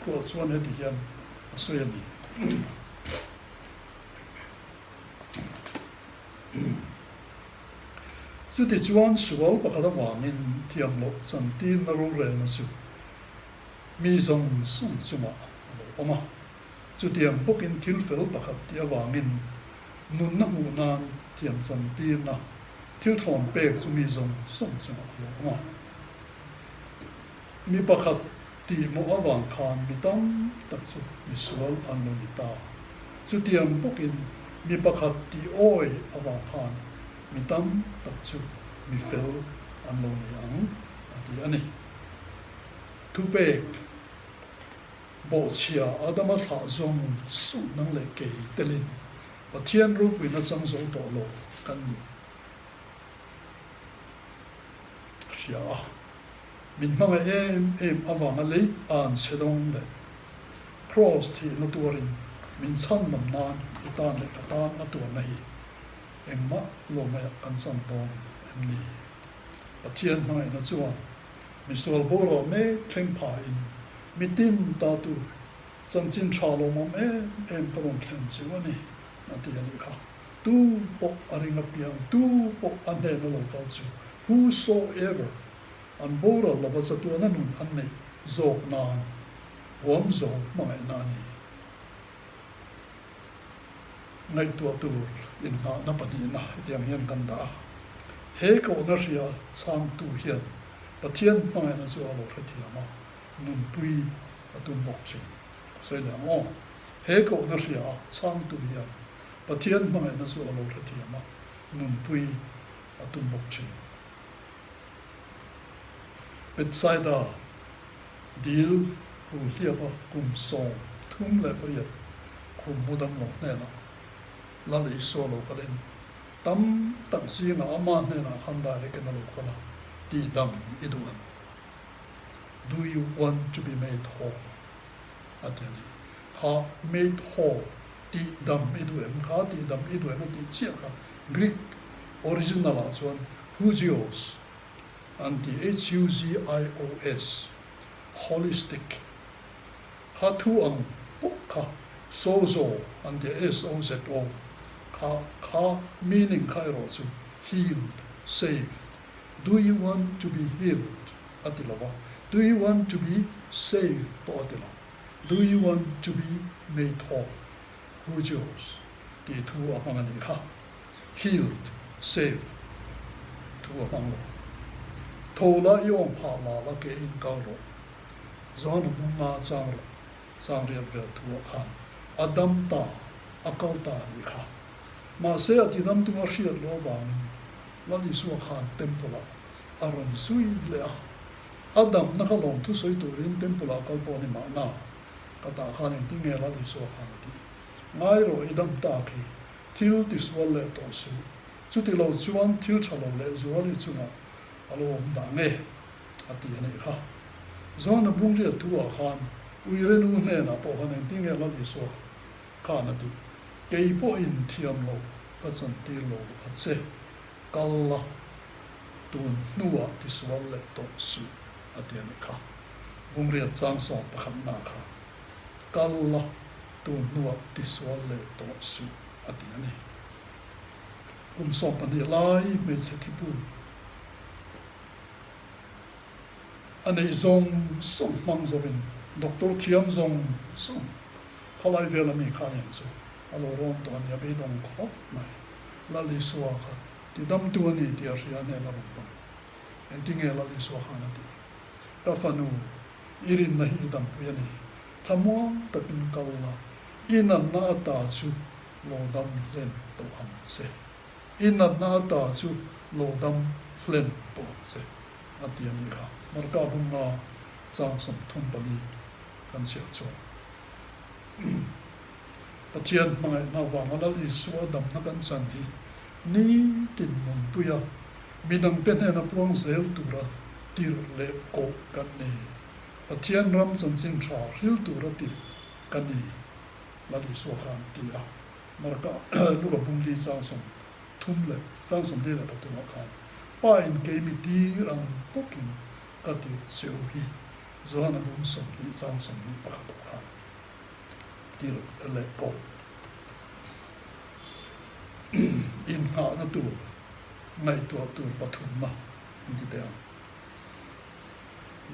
khuah chuan heti hian a. sawi a ni. Chutichuan sual pakhat avangin thiam loh chantirna rorelna chu mi zawng zawng chungah a lo awm a. Chutiang bawkin thil fel pakhat tih avangin nunna hmuh nan thiam chantirna thil thlawn pek chu mi zawng zawng chungah a lo awm a. Mi pakhat tihmawh avang khan mi tam tak chu misual an lo ni ta. Chutiang bawkin mi pakhat tih awi avang khan mi tam tak chu mi fel an lo ni ang, a ti a ni. Thupek Bawhchhia Adama thlah zawng zawng nang leh kei telin Pathian ropuina chang zo tawh lo kan ni. A hria a, min hmangaih em em avanga lei an chhe dawng leh Kraws thihna tuarin min chhan lam nan i tan leh ka tan a tuarna hi engmah lo maiah kan chan dawn em ni? Pathian hmangaihna chuan misual boral mek thleng phahin mitin ta tu chanchin tha lawmawm em em ka rawn thlen chu a ni, a ti a nih kha. Tu pawh a ring apiang, tu pawh a hnena lo kal chu, whosoever, an boral lova chatuana nun an neih zawk nan huam zo hmangaihna a ni. Ngaihtuah tur inngahna pahnihna hetiang hian kan dah a, he kohna hria chhangtu hian Pathian hmangaihna chu a lo hrethiam a, nunpui a tum bawk thin. Sawi leh ang aw. He kohna hria a chhangtu hian Pathian hmangaihna chu a lo hrethiam a, nunpui a tum bawk thin. Bethsaida dil hu hliapa kum 38 khum mu dam lo hnenah Lal Isua lo kalin tam tak zingah ama hnenah khan direct in a lo kal a, tihdam i duh em? Do you want to be made whole? A ti a ni. Kha made whole, tih dam i duh em? Kha tih dam i duh em a tih chiah kha Greek original ah chuan hugios an ti, H-U-G-I-O-S, holistic. Kha thu ang bawk kha sozo an ti a, S-O-Z-O, kha kha meaning kha erawh chu healed, saved. Do you want to be healed? a ti lo va, Do you want to be saved? pawh a ti lo. Do you want to be made whole? Hugios tih thu a hmang a nih kha. Healed, saved thu a hmang lo. Tho la i awm phah la la ke in kal rawh. Johana bunga chang rawh chang riat vel thu ah khan a dam ta, a kal ta a nih kha. Mahse a tidam tum a hriat loh avangin Lal Isua khan temple ah a rawn zui leh a. A damna kha lawmthu sawi turin temple ah kal pawh a ni mahna, ka tah khan engtin nge Lal Isua khan a tih? Ngai rawh i dam tak hi, thil tisual leh tawh suh. Chuti lo chuan thil tha lo leh zual i chungah a lo awm dah nge? a ti a nih kha. Johana bungriat thu ah khan Uire nu hnenah pawh khan engtin nge Lal Isua khan a tih? Kei pawhin thiam lo ka chantir lo a che. Kal la, tun hnuah tisual leh tawh suh, a ti a nih kha. Bungriat chang sawm pakhatna kha, Kal la, tun hnuah tisual leh tawh suh, a ti a ni. Kum 12 lai hmeichhe thipu a neih zawng zawng hmang zawin doctor thiam zawng zawng khalai vel ami kha nen chu a lo rawn tawh a ni, a beidawng khawp mai. Lal Isua kha ti damtu a ni tih a hria hnen a rawn pawm. Engtinge Lal Isua khan a tih? Ka fanu, i rinna hi i dampui a ni. Thlamuang takin kal la, i natna ata chu lo dam hlen tawh ang che. I natna ata chu lo dam hlen tawh ang che, a ti a nih kha. Marka bunga chang 34 kan chhiar chuan. Pathian hmangaihna avanga Lal Isua damna kan chan hi nitin nunpuia midangte hnena puang zel tura tirh leh koh kan ni. Pathian ram chanchin tha hril tura tirh ka ni, Lal Isua khan a ti a. Marka Luka bungli chang 33 leh chang 43 ah khan, Pa in kei mi tir ang bawkin ka tirh cheu hi, Johana bung 20 chang 21 ah khan. Tirh leh pawh innghahna tur ngaihtuah tur pathumna an ti teh ang.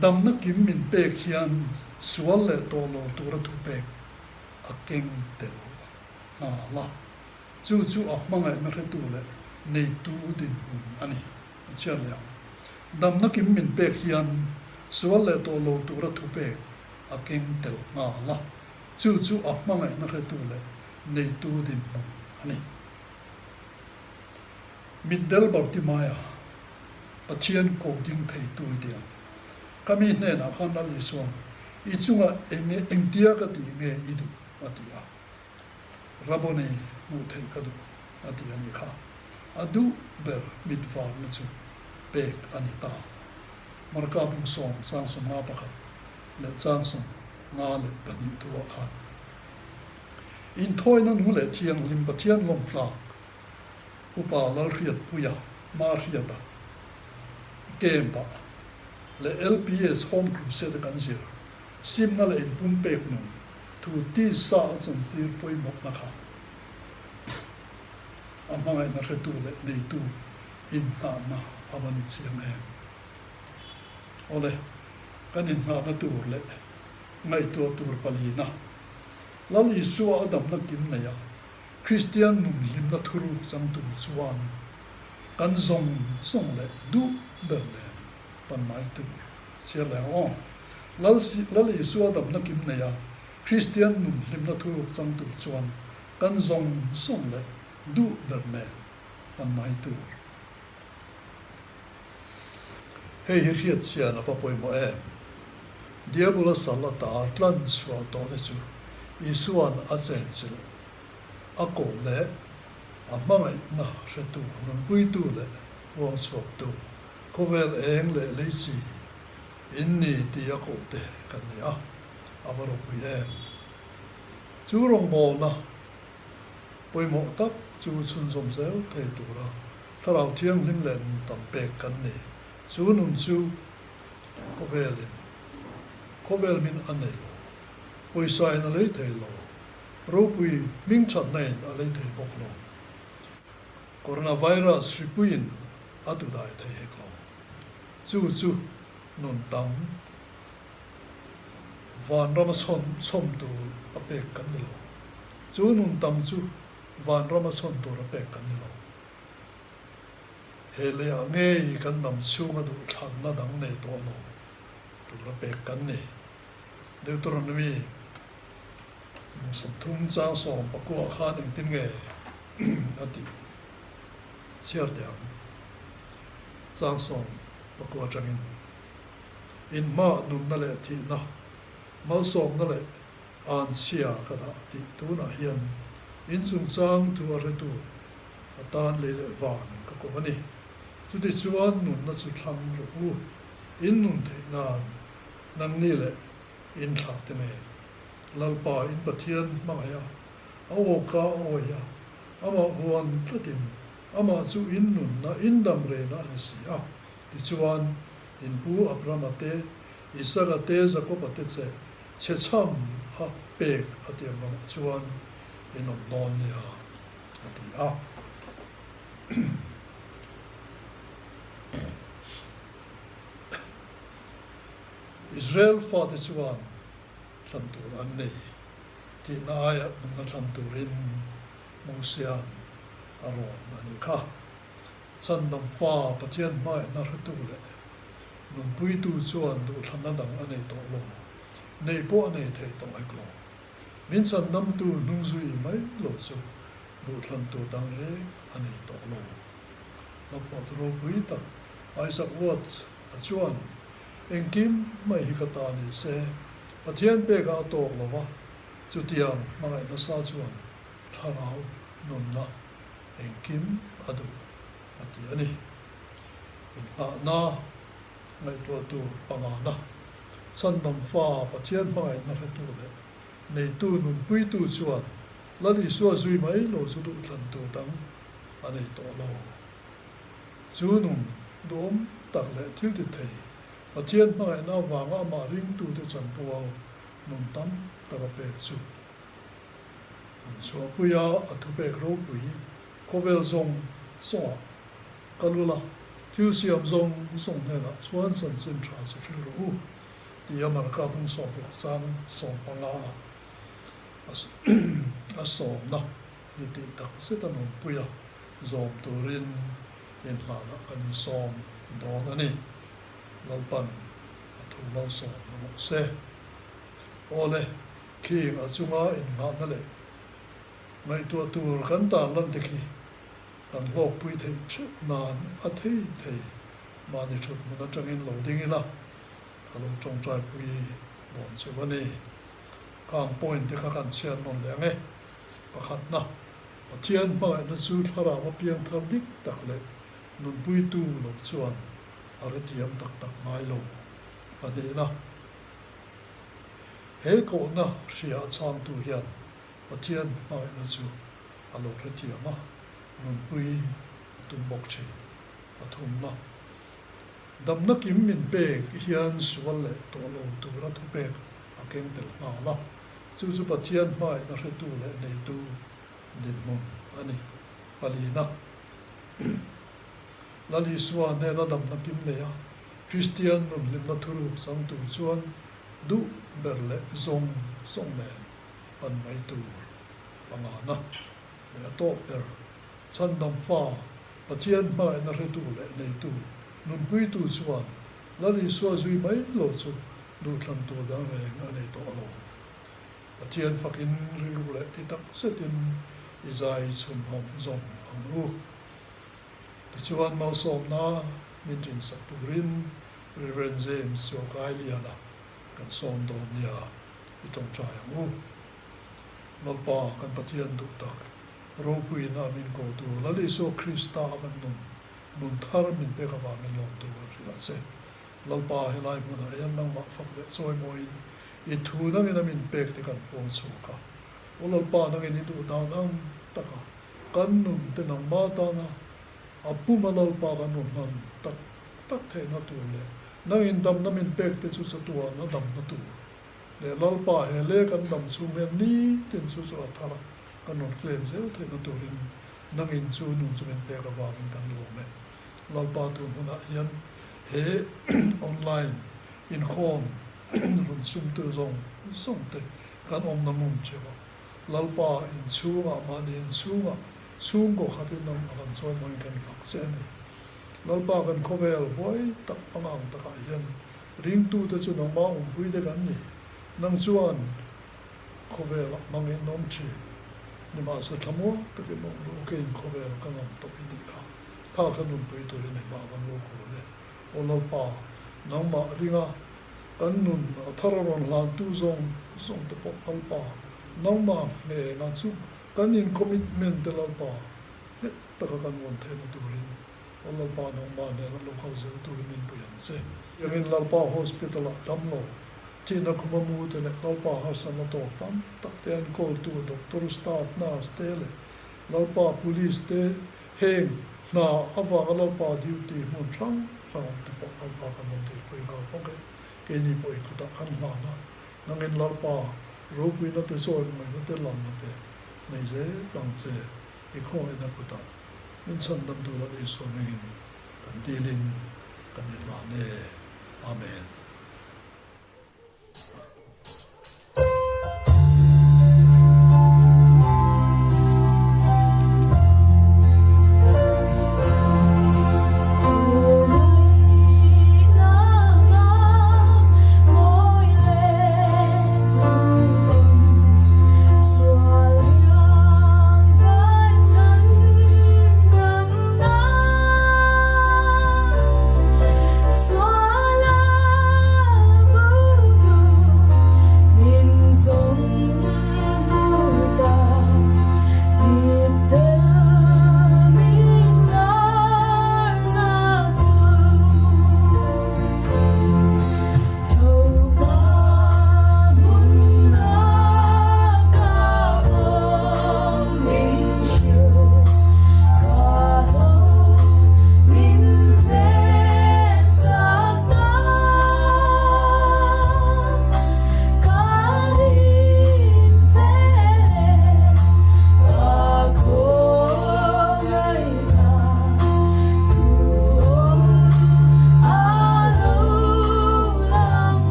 Damna kim min pek hian sual leh tawh lo tura thupek a keng tel nghal a, chu chu a hmangaihna hretu leh neitu dinhmun a ni. A chhiat leh ang. Damna kim min pek hian sual leh tawh lo tura thupek a keng tel nghal a, chu chu a hmangaihna hretu leh neitu dinhmun a ni. Mitdel Bartimaia, Pathian ko ding theitu i ti ang. Ka mi hnenah khan Lal Isuan, I chungah eng nge engtia ka tih nge i duh? a ti a. Rabboni hmuh theih ka duh a ti a nih kha. A duh ber mit varna chu pek a ni ta. Marka bung sawm chang 51 leh chang 52 thuah khan Inthawina nu leh thianghlim Pathian lawmtlak Upa Lalhriatpuia Mahriata Camp-ah leh LPS Home Crusade-a kan zir simna leh inpumpek nun thu tisa a chantir pawimawhna kha a hmangaihna hretu leh neitu inhnahna a va ni chiang em? Awle, kan inhnahna tur leh ngaihtuah tur palina Lal Isua a damna kim nei a, Kristian nun hlimna thuruk chang tur chuan kan zawng zawng leh duh ber nen pan mai tur chhiar leh ang aw. Lal Lal Isua damna kim nei a, Kristian nun hlimna thuruk chang tur chuan kan zawng zawng leh duh ber nen pan mai tur. Hei hi hriat chian a va pawimawh em? Diabula sal ata tlan chhuah tawh te chu Isua'n a chenchilh, a koh leh a hmangaihna hretu, nunpuitu leh puangchhuaktu, khawvel eng leh lei chi in ni tih a koh te kan ni a, a va ropui em? Chu rawngbawlna pawimawh tak chu chhunzawm zel thei tura Thlarau Thianghlim leh nun tam pek kan ni. Chu nun chu khawvelin khawvel min a nei lo, pawisa in a lei thei lo, ropui hmingthatna in a lei thei bawk lo, coronavirus hripuiin a tudai thei hek lo. Chu chu nun tam vanrama chhawn chhawm tur a pek kan ni lo. Chu nun tam chu vanrama chhawn tur a pek kan ni lo. He leiah ngei kan dam chhunga duhthlanna dang nei tawh lo tura pek kan ni. Deuteronomy 30 chang 19 khan engtin nge a tih chhiar teh ang. Chang 19 atangin inhma nunna leh thihna, malsawmna leh anchhia ka dah tih tunah hian in chungchang thu a hretu a tan lei leh van ka ko a ni. Chutichuan nunna chu thlang rawh u, in nun theih nan nangni leh in thlah te nen. Lalpa in Pathian hmangaih a, a awka a awih a, amah huan tlatin amah chu in nunna in dam rehna a ni si a. Tichuan, in pu Abrahama te, Isaka te, Jakoba te che chhechham a pek a tiang ramah chuan in awm dawn nia. a ti a. Israel fate chuan thlan tur an nei tihna aia nunna thlan turin Mosia'n a rawn a nih kha. Chhandam fa Pathian hmaihna hretu leh nunpuitu chuan duhthlanna dang a nei tawh lo, nei pawh a nei thei tawh hek lo. Min chhandamtu hnung zui mai lo chu duhthlan tur dang reng a nei tawh lo. Hlaphuat ropui tak Isaac Watts a chuan, Engkim mai hi ka ta ni se, Pathian pekah a tawk lo va, chutiang hmangaih nasa chuan thlarau nunna engkim a duh a ti a ni. Inngahna ngaihtuahtu pangana Chhandam fa Pathian hmangaihna hretu leh neitu nunpuitu chuan Lal Isua zui mai lo chu duhthlan tur dang a nei tawh lo. Chu nun duhawm tak leh thil ti thei Pathian hmangaihna avanga amah ringtute chanpual nun tam tak a pek chu. Chhuahpuia a thupek ropui khawvel zawng zawngah kal ula, thil siam zawng zawng hnenah chuan chanchin tha chu hrilh rawh u, tia Marka bung 16 chang 15 a a sawmna hi tih tak zet a nunpui a, zawm turin inhlanah kan insawm dawn a ni. Lalpan a thu malsawm rawh se. Awle. Khing a chunga inngahna leh ngaihtuah tur kan tarlan te khi kan hlawkpui theih theuh nan a thei thei mahni thut hmun atangin lo ding ila ka lo tawngtaipui dawn cheu a ni. Khang point te kha kan chhiat nawn leh ang e. Pakhatna, Pathian hmangaihna chu thlarau a piang thar dik tak leh nunpuitu lo chuan a hrethiam tak tak ngai lo. Pahnihna. He kohna hria a chhangtu hian Pathian hmangaihna chu a lo hrethiam a, nunpui a tum bawk thin. Pathumna, Damna kim min pek hian sual leh tawh lo tura thupek a keng tel nghal a, chu chu Pathian hmangaihna hretu leh neitu dinhmun a ni. Palina, Lal Isua hnena damna kim nei a, Kristian nun hlimna thuruk chang tur chuan duh ber leh zawng zawng nen pan mai tur pangana leh a tawp ber chhandam fa Pathian hmangaihna hretu leh neitu nunpuitu chuan Lal Isua zui mai lo chu duhthlan tur dang reng a nei tawh lo. Pathian fakin rilru leh ti tak zetin i zai chhunhawm zawng ang u. Tichuan malsawmna min ṭinsak turin Rev. James Chuakailiana kan sawm dawn nia i ṭawngṭai ang u. Lalpa kan Pathian duh tak, ropuiin a min ko tu Lal Isua Krista a kan nun, nun thar min pek avangin lawmtu kan hrilh a che. Lalpa helai hmunah hian nangmah fak leh chawimawiin i thu nangin a min pek te kan puang chhuak a. Aw Lalpa nangin i duh dan ang taka Kan nun te nangmah tana a puma Lalpa kan rawn hman tak tak theihna tur leh nangin damna min pek te chu chatuan a damna tur leh Lalpa he le kan dam chhung hian nitin chu chu a thar a kan rawn claim zel theihna turin nangin chu nun chu min pek avangin kan lawm e. Lalpa tun hunah hian he online inkhawm rawn sumtu zawng zawng te kan awmna hmun theuh a. Lalpa inchhungah mahni inchhungah chhungkaw khatin ang a kan chawimawiin kan fak che a ni. Lalpa kan khawvel huai tak pangang takah hian ringtute chu nangmah awmpui te kan ni. Nang chuan khawvelah hmangin awm thin. Nimahse thlamuang takin awm rawh u keiin khawvel ka ngam tawh i tih kha. Kha kha nunpui turin engmah kan lo kun e. Aw Lalpa, nangmah ringa kan nun a thar a rawn hlantu zawng zawng te pawh Lalpa, nangmah hnena chu kan in commitment te Lalpa nghet taka kan rawn theihna turin Aw Lalpa nangmah hnena lo kal zel turin min pui ang che. Tiangin Lalpa hospital ah dam lo, thihna khuma mu te leh Lalpa harsatna tawk tam tak te an kawltu doctor, staff, nurse te leh Lalpa police te Heng hna avanga Lalpa duty hmun hrang hrang awm te pawh Lalpa kan rawn tirpui nghal bawk e. Keini pawh i kutah kan hlan a, nangin Lalpa ropuina te zawimawina te lamna te nei zel ang che i khawngaihna kutah min chhandam tur Lal Isua hmingin kan dilin kan inhlan e. Amen.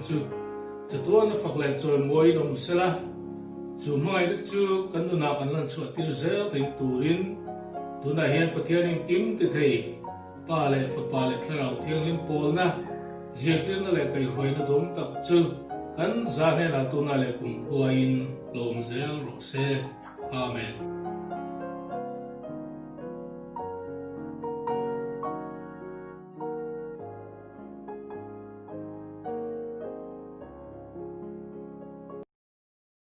chu chatuan a fak leh chawimawiin awm sela, chu hmangaihna chu kan nunah kan lan chhuah tir zel thei turin tunah hian Pathian engkim ti thei Pa leh Fapa leh Thlarau Thianghlim pawlna, zirtirna leh kaihhruaina dawm tak chu kan za hnenah tunah leh kumkhuain lo awm zel rawh se. Amen.